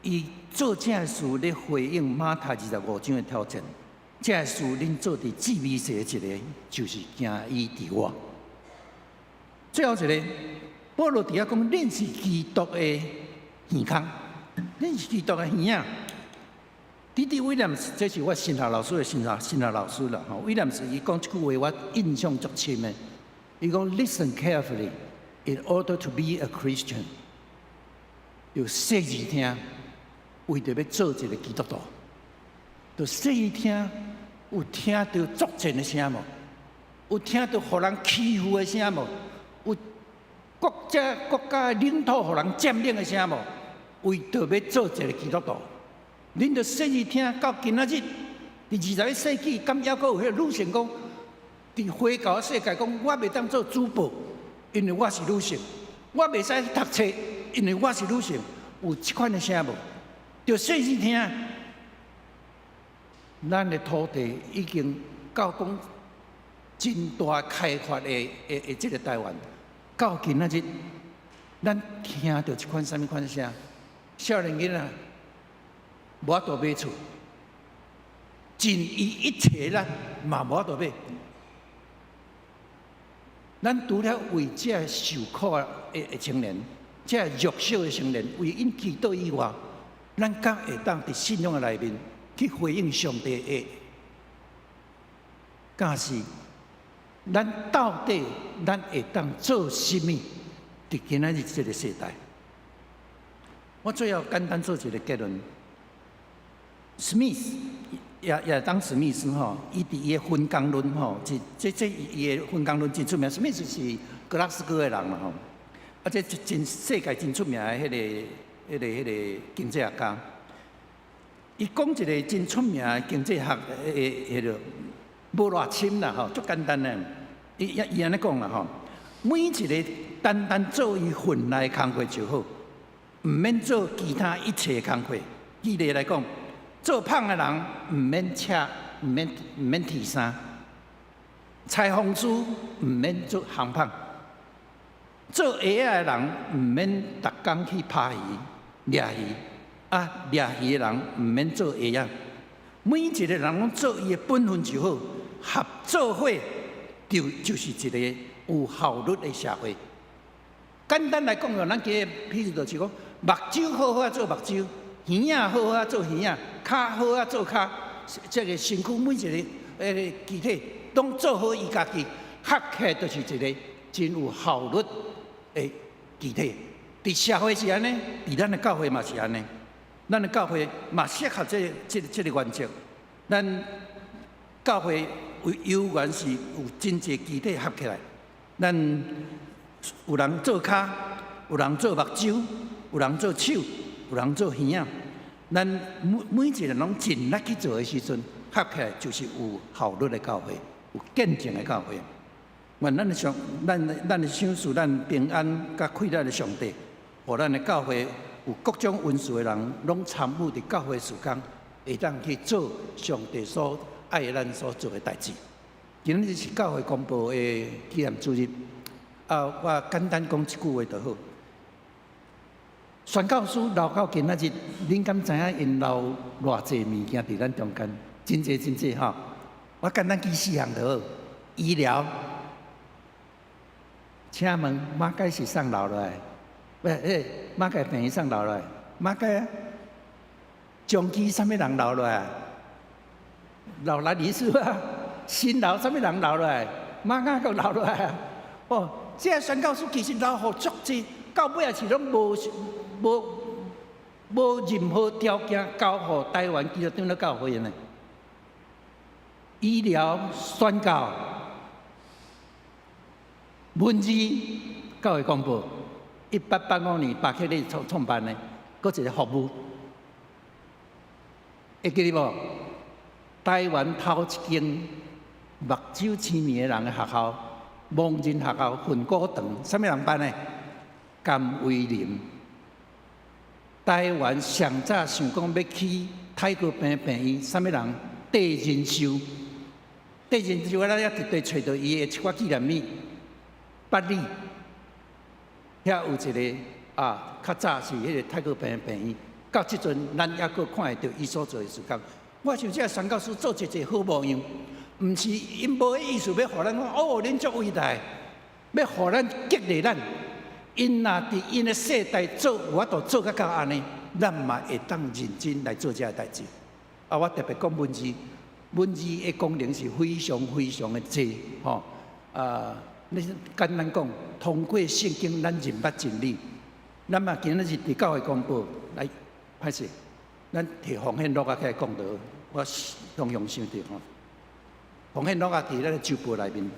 伊做這個事咧回應馬太25章的挑戰。這個事恁做佇至微細的一個，就是行醫佇我。最後一個，保羅佇遐講，恁是基督的耳孔，恁是基督的耳仔。D.D. 威廉斯，這是我神學老師的神學老師啦。吼，威廉斯伊講這句話，我印象足深的。伊講：Listen carefully in order to be a Christian，要細緻聽，為著欲做一個基督徒，就細緻聽，有聽著作戰的聲無？有聽著予人欺負的聲無？有國家領土予人佔領的聲無？為著欲做一個基督徒，恁著細緻聽到今仔日，佇21世紀，敢猶閣有彼个女性講？佇回教世界講，我袂當做主播，因為我是女性；我袂使讀冊，因為我是女性。有這款的聲無？著細細聽，咱的土地已經到講真大開發的這个台灣，到今仔日，咱聽著這款啥物款聲？少年囡仔無法度買厝，盡伊一切啦，嘛無法度買。咱除了為這受苦的青年，這弱小的青年為𪜶祈禱以外，咱敢會當佇信仰的內面去回應上帝的教示？咱到底咱會當做啥物？佇今仔日這个世代，我最後簡單做一个結論。史密斯亞當史密斯吼，伊佇伊的分工論吼，這伊的分工論真出名。史密斯是格拉斯哥的人嘛吼，啊，這真世界真出名的彼个經濟學家。伊講一个真出名的經濟學的彼个無偌深啦吼，足簡單的。伊按呢講啦吼，每一个單單做伊份內工課就好，毋免做其他一切工課。舉例來講，做紡的人毋免車，毋免提衫；裁縫師毋免做烘麭；做鞋仔的人毋免逐工去拍魚、掠魚。啊，掠魚的人毋免做鞋仔。每一个人攏做伊的本分就好，合做伙就是一个有效率的社會。簡單來講哦，咱舉个譬如就是講，目睭好好仔做目睭，耳仔好好仔做耳仔，跤好仔做跤，這个身軀每一个肢體攏做好伊家己，合起來就是一个真有效率的肢體。佇社會是按呢，佇咱的教會嘛是按呢。咱的教會嘛適合這个原則。咱教會有有緣是有真濟肢體合起來，咱有人做跤，有人做目睭，有人做手，有人做耳仔。咱每每一个人攏盡力去做的時陣，合起來就是有效率的教會，有見證的教會。願咱的上，咱的賞賜咱平安佮快樂的上帝，予咱的教會有各種恩賜的人，攏參與佇教會事工，會當去做上帝所愛咱所做的代誌。今日是教會公報的紀念主日，啊，我簡單講一句話就好。宣教師留到今仔日，恁敢知影𪜶留偌濟物件佇咱中間？真濟真濟吼！我簡單記四項就好。醫療，請問馬偕是啥留落來？喂，馬偕病院啥留落來？馬偕啊，長期啥物人留落來？留來理事啊，新樓啥物人留落來？馬偕閣留落來啊！哦，這个宣教師其實留予足濟，到尾也是攏無任何條件交予台灣基督長老教會呢。醫療、宣教、文字，教會公報，1885年巴克禮創辦的，閣一个服務，會記得無？台灣頭一間目睭痴盲的人的學校，盲人學校訓蠱堂，啥物人辦的？甘為霖。台灣上早想講欲起泰國病病院，啥物人？戴仁壽，戴仁壽，咱也特地揣著伊的一寡紀念物。八里遐有一个啊，較早是彼个泰國病病院，到這陣咱猶閣看會著伊所做的事工。我想這个宣教師做一個好模樣，毋是𪜶無彼意思欲予咱講哦，恁足偉大，欲予咱激勵咱。𪜶若佇𪜶的世代做有法度做甲到按呢，咱嘛會當認真來做這个代誌。啊，我特別講文字，文字的功能是非常非常的濟，吼。啊，你簡單講，通過聖經，咱認捌真理。咱嘛今仔日佇教會公報來，歹勢，咱提奉獻錄仔起來講就好。我常常想著吼，奉獻錄仔佇咱的週報內面，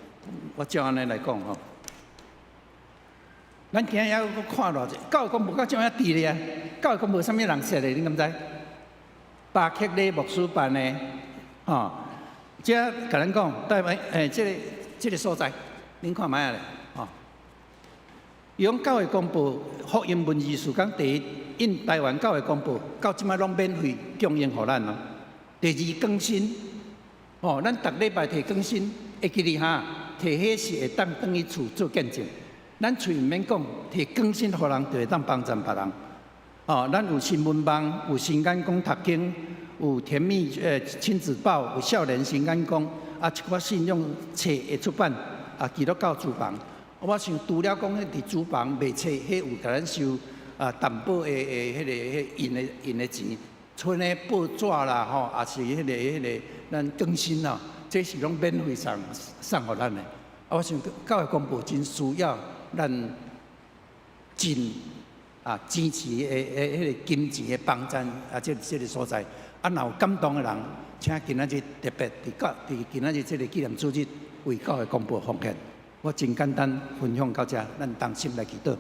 我照按呢來講吼。咱今日猶閣看偌濟，教會公報到這樣佇咧啊！教會公報啥物人設的？恁敢知？巴克禮牧師辦的，吼。這共咱講，台灣這个所在，恁看覓仔咧，吼。伊講教會公報福音文字事工第一印台灣教會公報，到這擺攏免費供應予咱咯。第二更新，吼，咱逐禮拜提更新，會記得哈？提彼是會當轉去厝做見證。咱喙毋免講，提更新予人就會當幫贊別人。哦，咱有新聞網，有新眼光讀經，有甜蜜親子報，有少年新眼光，啊，一寡信仰冊的出版，啊，基督教書房。我想除了講彼佇書房賣冊，彼有共咱收啊擔保的彼个印的錢，賰的報紙啦吼，也是彼个咱更新啊，這是攏免費送予咱的。啊，我想教會公報真需要咱盡啊支持的彼个金錢的幫贊啊，這个所在。啊，若有感動的人，請今仔日特別佇今仔日這个紀念主日為教會公報奉獻。我真簡單分享到這，咱同心來祈禱。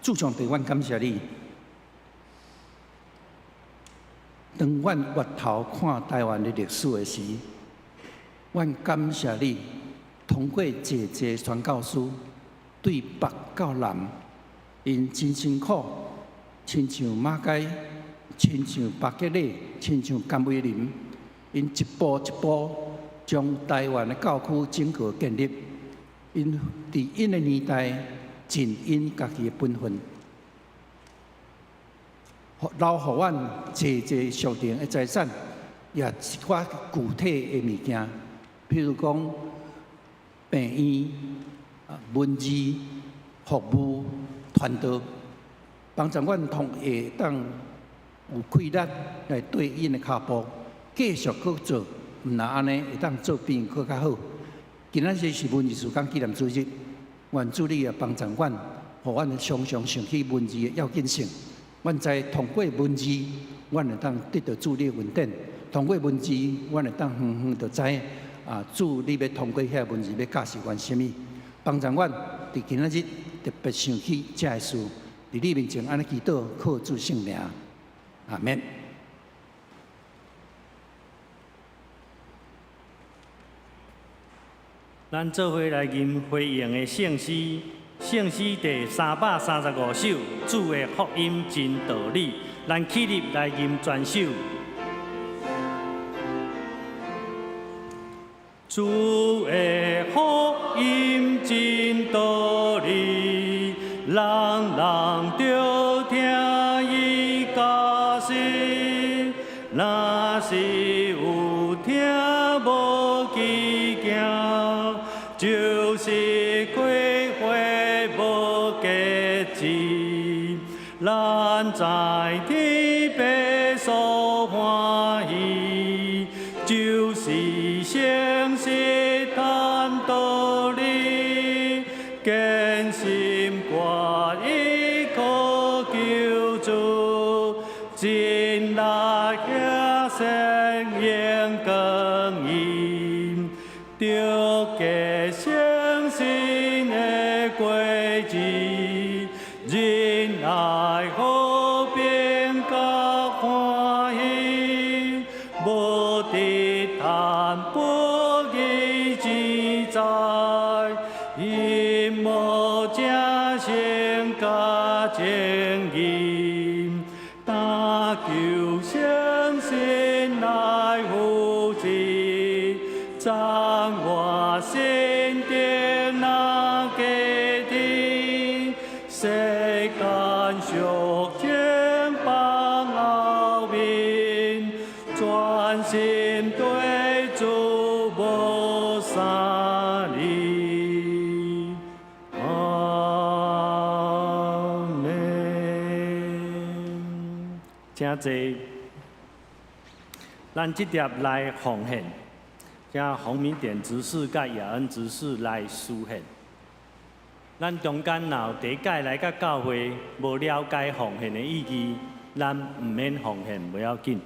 主上帝，阮感謝你。當阮回頭看台灣的歷史的時，阮感謝你，通過濟濟宣教師對北到南，𪜶真辛苦，親像馬偕，親像巴克禮，親像甘為霖，𪜶一步一步將台灣的教區整個建立。𪜶佇𪜶的年代盡𪜶家己的本分，留予阮濟濟屬靈的財產，也一寡具體的物件，譬如講病院、文字、服務、傳道，幫助阮同會當有氣力來對𪜶的跤步繼續閣做，毋若按呢會當做變閣較好。今仔日是文字事工紀念主日，願主你也幫助阮，予阮常常想起文字的要緊性。阮知通過文字，阮會當得到主你的恩典；通過文字，阮會當遠遠就知啊，主你欲通過遐文字欲教示阮啥物，幫助阮佇今仔日特別想起這个事，佇你面前按呢祈禱，靠主聖名，阿們。咱做伙來吟回應的聖詩，聖詩第335首，主的福音真道理。咱起立來吟全首。主的福音真道理，人人著聽伊教示。若是有聽無去行，就是開花無結子。咱在天父所歡喜，就是誠實談道理，堅心決意靠救主，盡力行善用光陰，著結誠信的果子，仁愛和平佮歡喜，無得貪不義之財，因無正誠佮正義，但求誠信來扶持，讚我心頂那家庭，世間俗情放後面，專心對主無三離。阿們。請坐。咱這碟來奉獻，請洪明典執事佮雅恩執事來司獻。咱中間若有第一擺來到教會，無了解奉獻的意義，咱毋免奉獻，無要緊。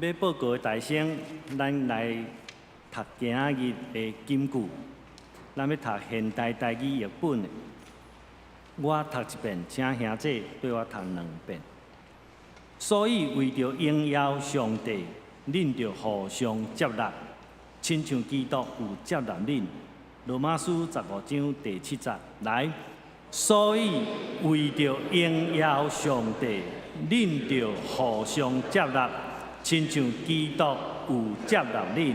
欲報告的大先，咱來讀今仔日的金句。咱欲讀現代台語譯本的。我讀一遍，請兄姊綴我讀兩遍。所以為著榮耀上帝，恁著互相接納，親像基督有接納恁。羅馬書十五章第七節，來。所以為著榮耀上帝，恁著互相接納，親像基督有接納恁。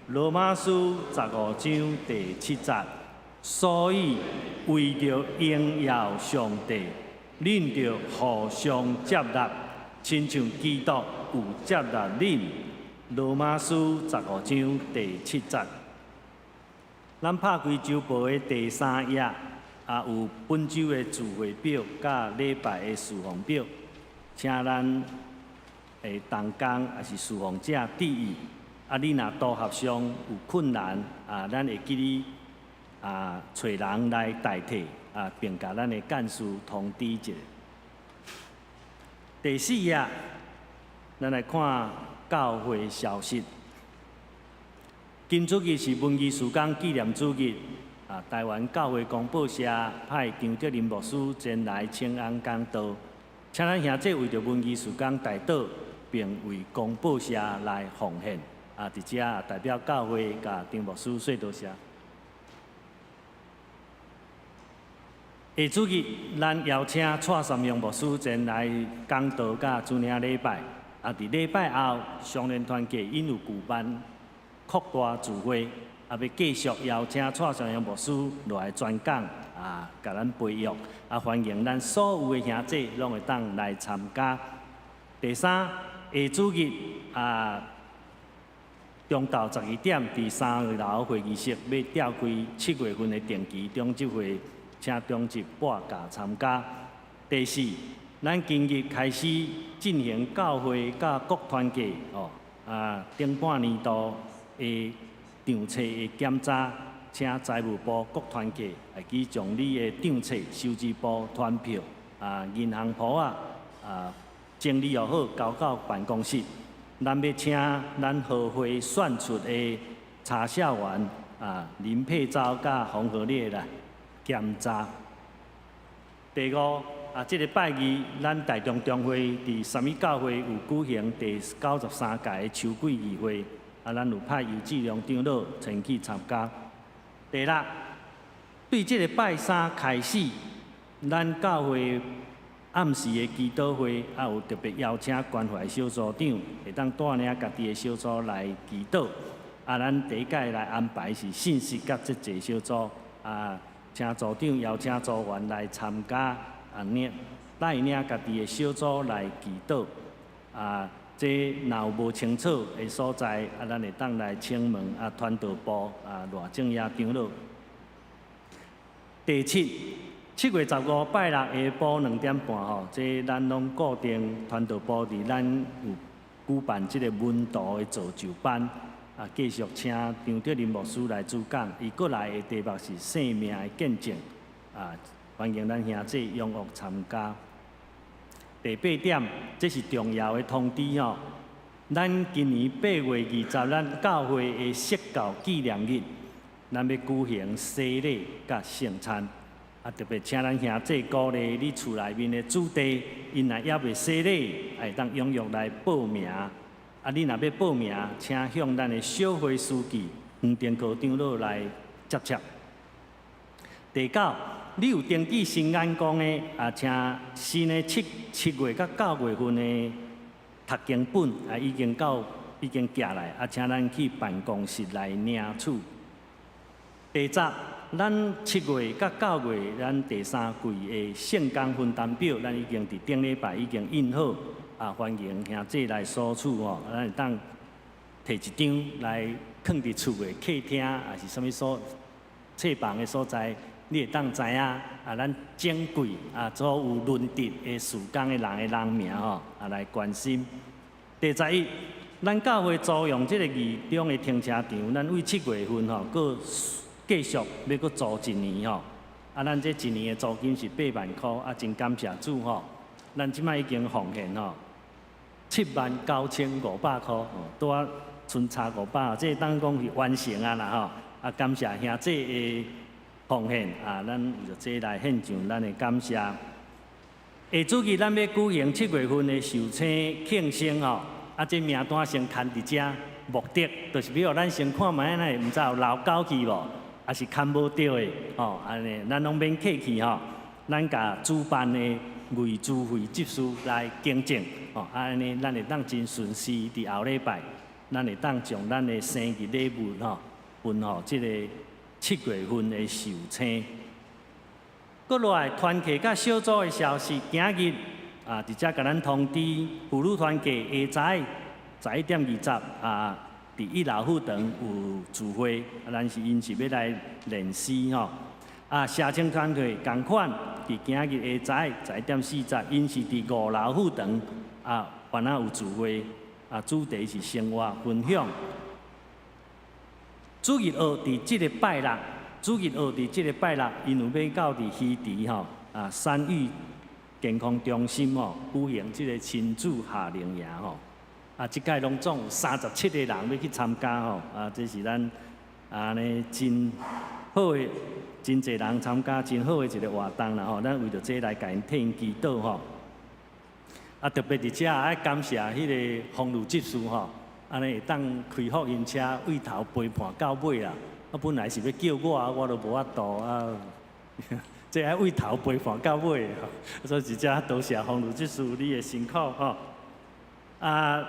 羅馬書十五章第七節，所以為著榮耀上帝，恁著互相接納，親像基督有接納恁。羅馬書十五章第七節，咱拍開週報的第三頁，也有本週的聚會表佮禮拜的事奉表，請咱的同工抑是事奉者注意。啊，你若讀合上有困難，啊，咱會記你啊，揣人來代替，啊，並共咱的幹事通知一下。第四頁，咱來看教會消息。今主日是文藝事工紀念主日，啊，台灣教會公報社派張德林牧師前來請安講道，請咱兄弟為著文藝事工代禱，並為公報社來奉獻。啊，佇遮代表教會共張牧師說多謝。下主日，咱邀請蔡三榮牧師前來講道佮主領禮拜。啊，佇禮拜後，雙聯團契𪜶有舉辦擴大聚會，啊，欲繼續邀請蔡三榮牧師落來專講，啊，共咱培育，啊，歡迎咱所有的兄弟攏會當來參加。第三，下主日啊，中晝12點，佇三樓會議室欲召開七月份的定期長執會，請長執跋駕參加。第四，咱今日開始進行教會佮各團契哦啊頂半年度的帳冊的檢查，請財務部各團契會記將你的帳冊、收支簿、傳票啊、銀行簿仔啊整理好，交到辦公室。咱欲請咱合會選出的查冊員啊林佩昭佮洪和烈來檢查。第五啊，這个拜二，咱台中中會佇三一教會有舉行第九十三屆的秋季議會，啊，咱有派尤志良長老前去參加。第六，對這个拜三開始，咱教會暗時的祈禱會，也有特別邀請關懷小組長，會當帶領家己的小組來祈禱。啊，咱第一擺來安排是信息佮節制小組，啊，請組長邀請組員來參加，啊，領帶領家己的小組來祈禱。啊，這若有無清楚的所在，啊，咱會當來請問啊，傳道部啊，賴正亞長老。第七，7月15拜六下晡2點半吼，這咱攏固定傳道部佇咱有舉辦這个門徒的造就班，啊，繼續請張德林牧師來主講，伊閣來的題目是生命的見證，啊，歡迎咱兄弟踴躍參加。第八點，這是重要的通知吼，咱今年8月20，咱教會的釋教紀念日，咱欲舉行洗禮佮聖餐。啊，特別請咱兄弟鼓勵你厝內面的子弟，𪜶若猶未洗禮，會當踴躍來報名。啊，你若欲報名，請向咱的小會書記黃定國長老來接觸。第九，你有登記新眼光的，啊，請新的七月佮九月份的讀經本啊，已經到，已經寄來，啊，請咱去辦公室來領取。第十，咱七月佮九月，咱第三季的聖工分擔表，咱已經佇頂禮拜已經印好，啊，歡迎兄弟來索取吼，咱會當提一張來囥佇厝的客廳，抑是啥物所冊房的所在，你會當知影啊，咱整季啊所有輪值的事工的人的人名吼，啊來關心。第十一，咱教會租用這个義中的停車場，咱為七月份吼，閣繼續欲閣租一年吼，啊，咱這一年的租金是8萬箍，啊，真感謝主吼，咱這擺已經奉獻吼， 79,500箍，哦，拄仔賰差五百，這當講是完成啊啦吼。啊，感謝兄弟的奉獻啊，咱為著這來獻上咱的感謝。下主日咱欲舉行七月份的壽星慶生吼，啊，這名單先牽佇遮，目的就是欲予咱先看覓，咱會毋知有漏交去無，抑是牽無著的吼，按呢咱攏免客氣吼，咱共主辦的魏珠慧執事來更正，吼，按呢咱會當真順時佇後禮拜，咱會當將咱的生日禮物吼，分予這个七月份的壽星。閣落來團契佮小組的消息，今日啊，佇遮共咱通知婦女團契下晝11點20啊，佇一樓副堂有聚會，啊，咱是𪜶是欲來練詩吼。啊，社青團契仝款，佇今日下晝11點40，𪜶是佇五樓副堂啊，原來有聚會，啊，主題是生活分享。主日學佇這个拜六，主日學佇這个拜六，𪜶有欲到佇魚池吼啊，山玉健康中心吼舉行這个親子夏令營吼。啊，這擺攏總有37個人欲去參加吼，啊，這是咱按呢真好的，真濟人參加，真好的一个活動啦吼。咱為著這來共𪜶替𪜶祈禱吼。啊，特別佇遮愛感謝彼个風雨執事吼。按呢會當開福音車對頭陪伴到尾啦。啊，本來是欲叫我，我都無法度啊。這愛對頭陪伴到尾，所以佇遮多謝風雨執事你的辛苦吼。啊，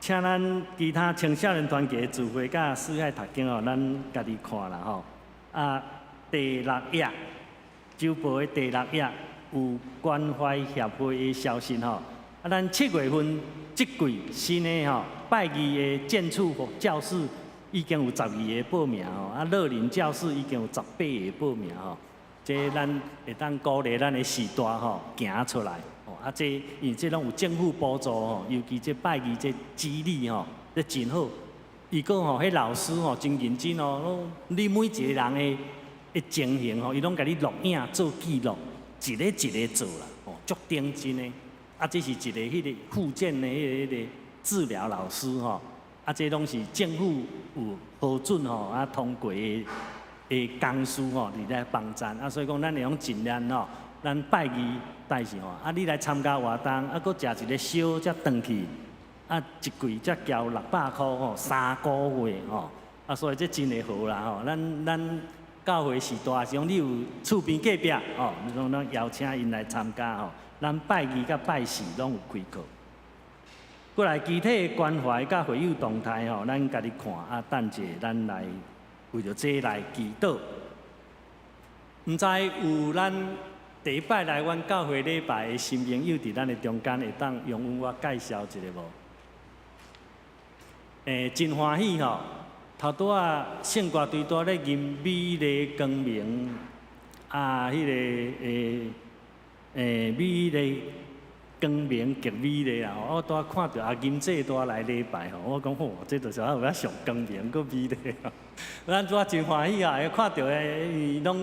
請咱其他青少年團契的聚會佮四海讀經哦，咱家己看啦吼。啊，第六頁，周報的第六頁有關懷協會的消息吼。啊，咱七月份這季新的吼拜二的建築教室已經有12个報名吼，啊，樂齡教室已經有18个報名吼。這咱會當鼓勵咱的序大吼行出來吼，啊，這因為這攏有政府補助吼，尤其這拜二這資歷吼，這真好。伊閣吼，彼老師吼真認真哦，攏你每一個人的情形吼，伊攏共你錄影做記錄，一个一个做啦，吼，足認真的。啊，這是一个彼個復健的彼個治療老師吼，啊，這攏是政府有核准吼，啊，通過的公司吼，佇咧幫贊，啊，所以講咱會用盡量吼，咱拜二拜四吼，啊，你來參加活動，啊，閣食一个燒才轉去，啊，一季才交600箍吼，3個月吼，啊，所以這真會好啦吼，咱教會序大是講你有厝邊隔壁吼，你講咱邀請𪜶來參加吼。咱拜二佮拜四攏有開課。過來其他的關懷佮會友動態吼，咱家己看啊。等者咱來為著這來祈禱。毋知有咱第一擺來阮教會禮拜的新朋友佇咱的中間，會當容許我介紹一下無？真歡喜吼！頭拄仔聖歌隊拄仔咧吟美麗光明啊，彼个美麗光明極美麗啊！我拄仔看著阿金姐拄仔來禮拜吼，我講吼，這就是有影上光明閣美麗啊！咱拄仔真歡喜啊！會看著的，伊攏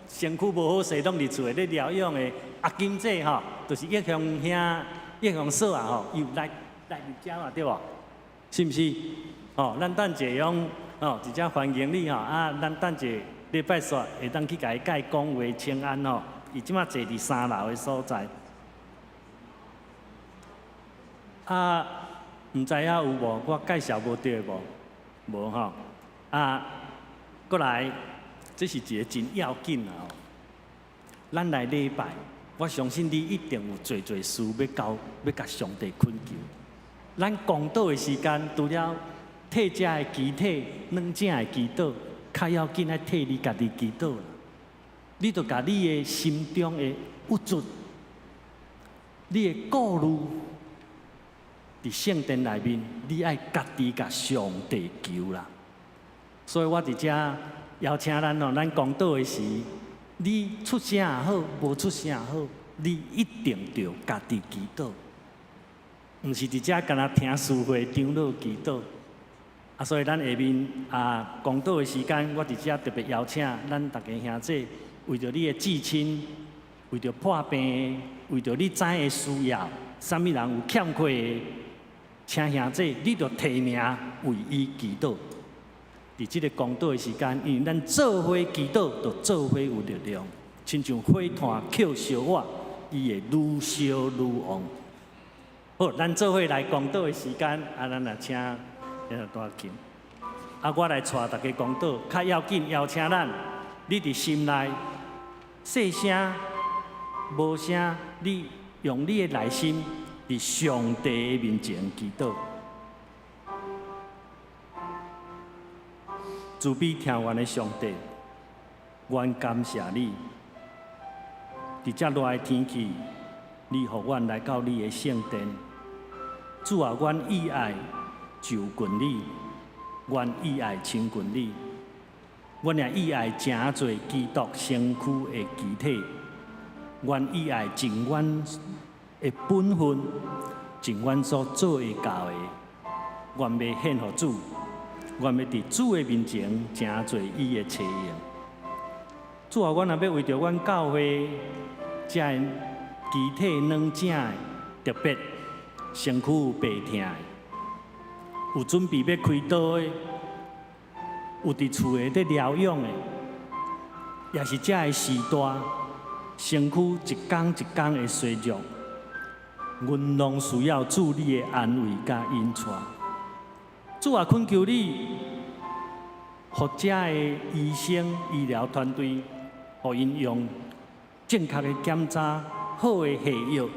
身軀無好勢，攏佇厝內咧療養的阿金姐吼，就是葉雄兄、葉雄嫂啊吼，伊有來佇遮嘛對無？是毋是？吼，咱等者用吼，佇遮歡迎你吼啊！咱等者禮拜煞會當去共伊蓋講話請安吼。伊這馬坐佇三樓的所在。啊，毋知影有無？我介紹無著無？無吼。啊，閣來，這是一个真要緊啊！咱來禮拜，我相信你一定有濟濟事欲交，欲共上帝懇求。咱講道的時間，除了替遮的肢體、軟者的祈禱，較要緊愛替你家己祈禱。你著共你的心中的鬱卒、你的顧慮，佇聖殿內面，你愛家己共上帝求啦。所以我佇遮邀請咱哦，咱講道的時，你出聲也好，無出聲也好，你一定著家己祈禱，毋是佇遮干焦聽司會長老祈禱。啊，所以咱下面啊講道的時間，我佇遮特別邀請咱逐家兄弟，為著你的至親，為著破病，為著你知的需要，啥物人有欠缺的，請兄姊，你著提名為伊祈禱。佇這个公禱的時間，因為咱做伙祈禱，就做伙有力量，親像火炭抾燒我，伊會愈燒愈旺。好，咱做伙來公禱的時間，啊，咱來請那個彈琴。啊，我來帶大家公禱，較要緊邀請咱，你佇心內細聲、無聲，你用你的內心佇上帝的面前祈禱。慈悲疼阮的上帝，阮感謝你。佇遮熱的天氣，你予阮來到你的聖殿。主啊，阮意愛就近你，阮意愛親近你，阮也意愛成做基督身軀的肢體。阮意愛盡阮的本分，盡阮所做會到的，阮欲獻予主。阮欲佇主的面前成做伊的器皿。主啊，阮若欲為著阮教會遮的肢體軟正的，特別身軀有病痛的，有準備欲開刀的，有佇厝內咧療養的，也是遮的時代，身軀一工一工的衰弱，阮攏需要主你的安慰佮引帶。主啊，懇求你，予遮的醫生、醫療團隊，予𪜶用正確的檢查、好的下藥，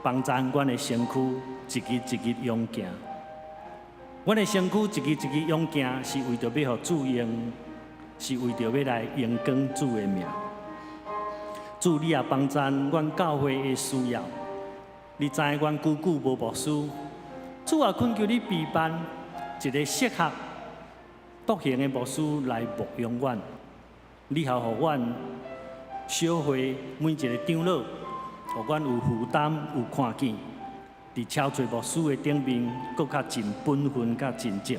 幫助阮的身軀一日一日勇健。阮的身軀一日一日勇健，是為著欲予主用，是為著欲來榮光主的名。主，你也幫助阮教會的需要。你知影阮久久無牧師。主啊，懇求你備辦一个適合獨行的牧師來牧養阮。你予阮小會每一个長老，予阮有負擔、有看見，佇超濟牧師的頂面，閣較盡本分、佮盡責。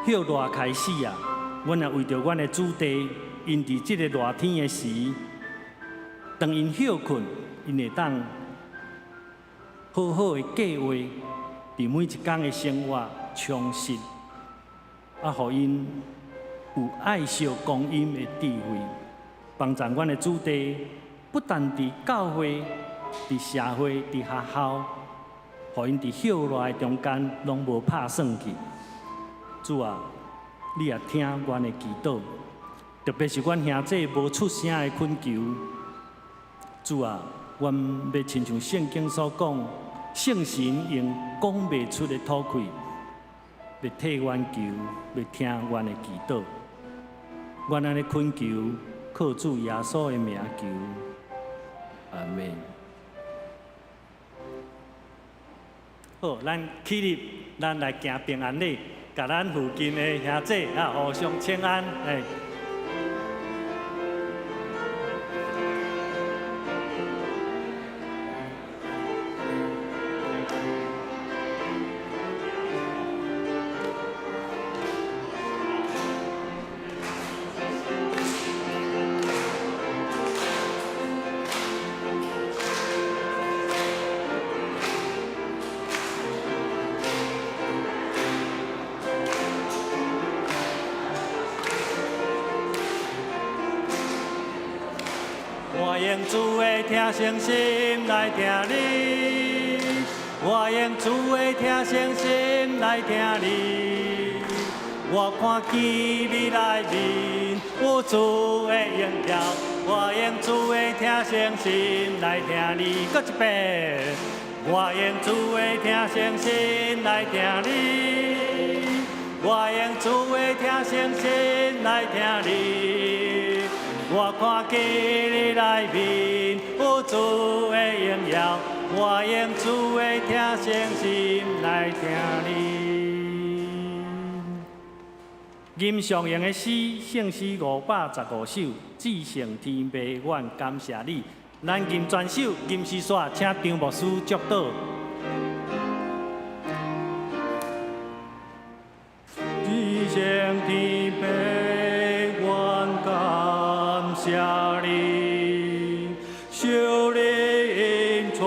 歇熱開始啊，阮也為著阮的子弟，𪜶佇這个熱天的時，當𪜶歇睏，𪜶會當好好的計劃，佇每一工的生活充實，啊，予𪜶有愛惜光陰的智慧，幫助阮的子弟，不但佇教會、佇社會、佇學校，予𪜶佇歇熱的中間攏無拍算去。主啊，你也聽阮的祈禱，特別是阮兄姊無出聲的懇求。主啊，阮欲親像聖經所講，聖神用講袂出的吐氣，欲替阮求，欲聽阮的祈禱。阮按呢懇求，靠主耶穌的名求，阿們。好，咱起立，咱來行平安禮，共咱附近的兄姊啊互相請安，欸。我用主的疼惜心來疼你，我用主的疼惜心來疼你。我看見你內面有主的榮耀，我用主的疼惜心來疼你。閣一遍，我用主的疼惜心來疼你，我用主的疼惜心來疼你。我看見你內面有主的榮耀，我用主的疼惜心來疼你。吟上用的詩，聖詩515首，至聖天父，阮感謝你。咱吟全首，吟詩煞，請張牧師祝禱。至聖天父，阮感謝你，求你恩主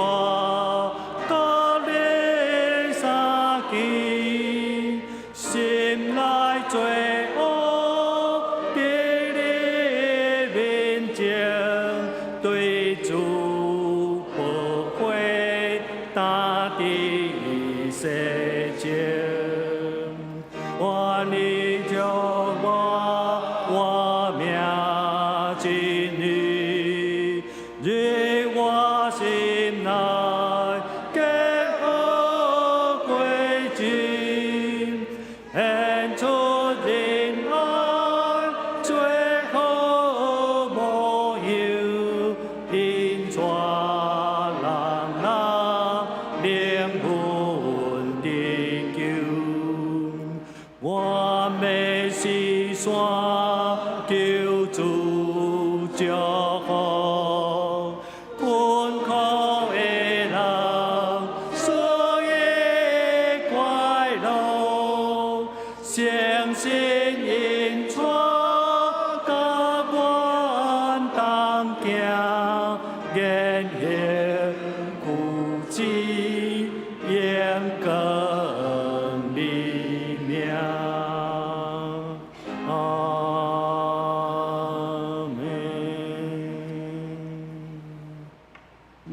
山，求主祝福，困苦的人需要快樂，聖神引帶佮阮同行，言行舉止榮光你名。阿們。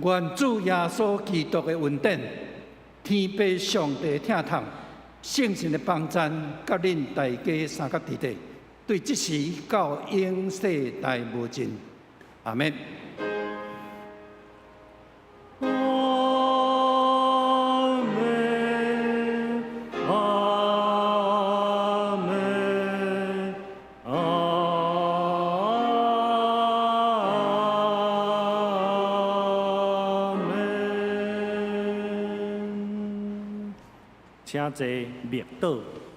願主耶穌基督的恩典、天父上帝疼痛、聖神的幫贊，佮恁大家相佮佇咧，對這時到永世代無盡。阿們。阿們，阿們，阿們。請坐默禱。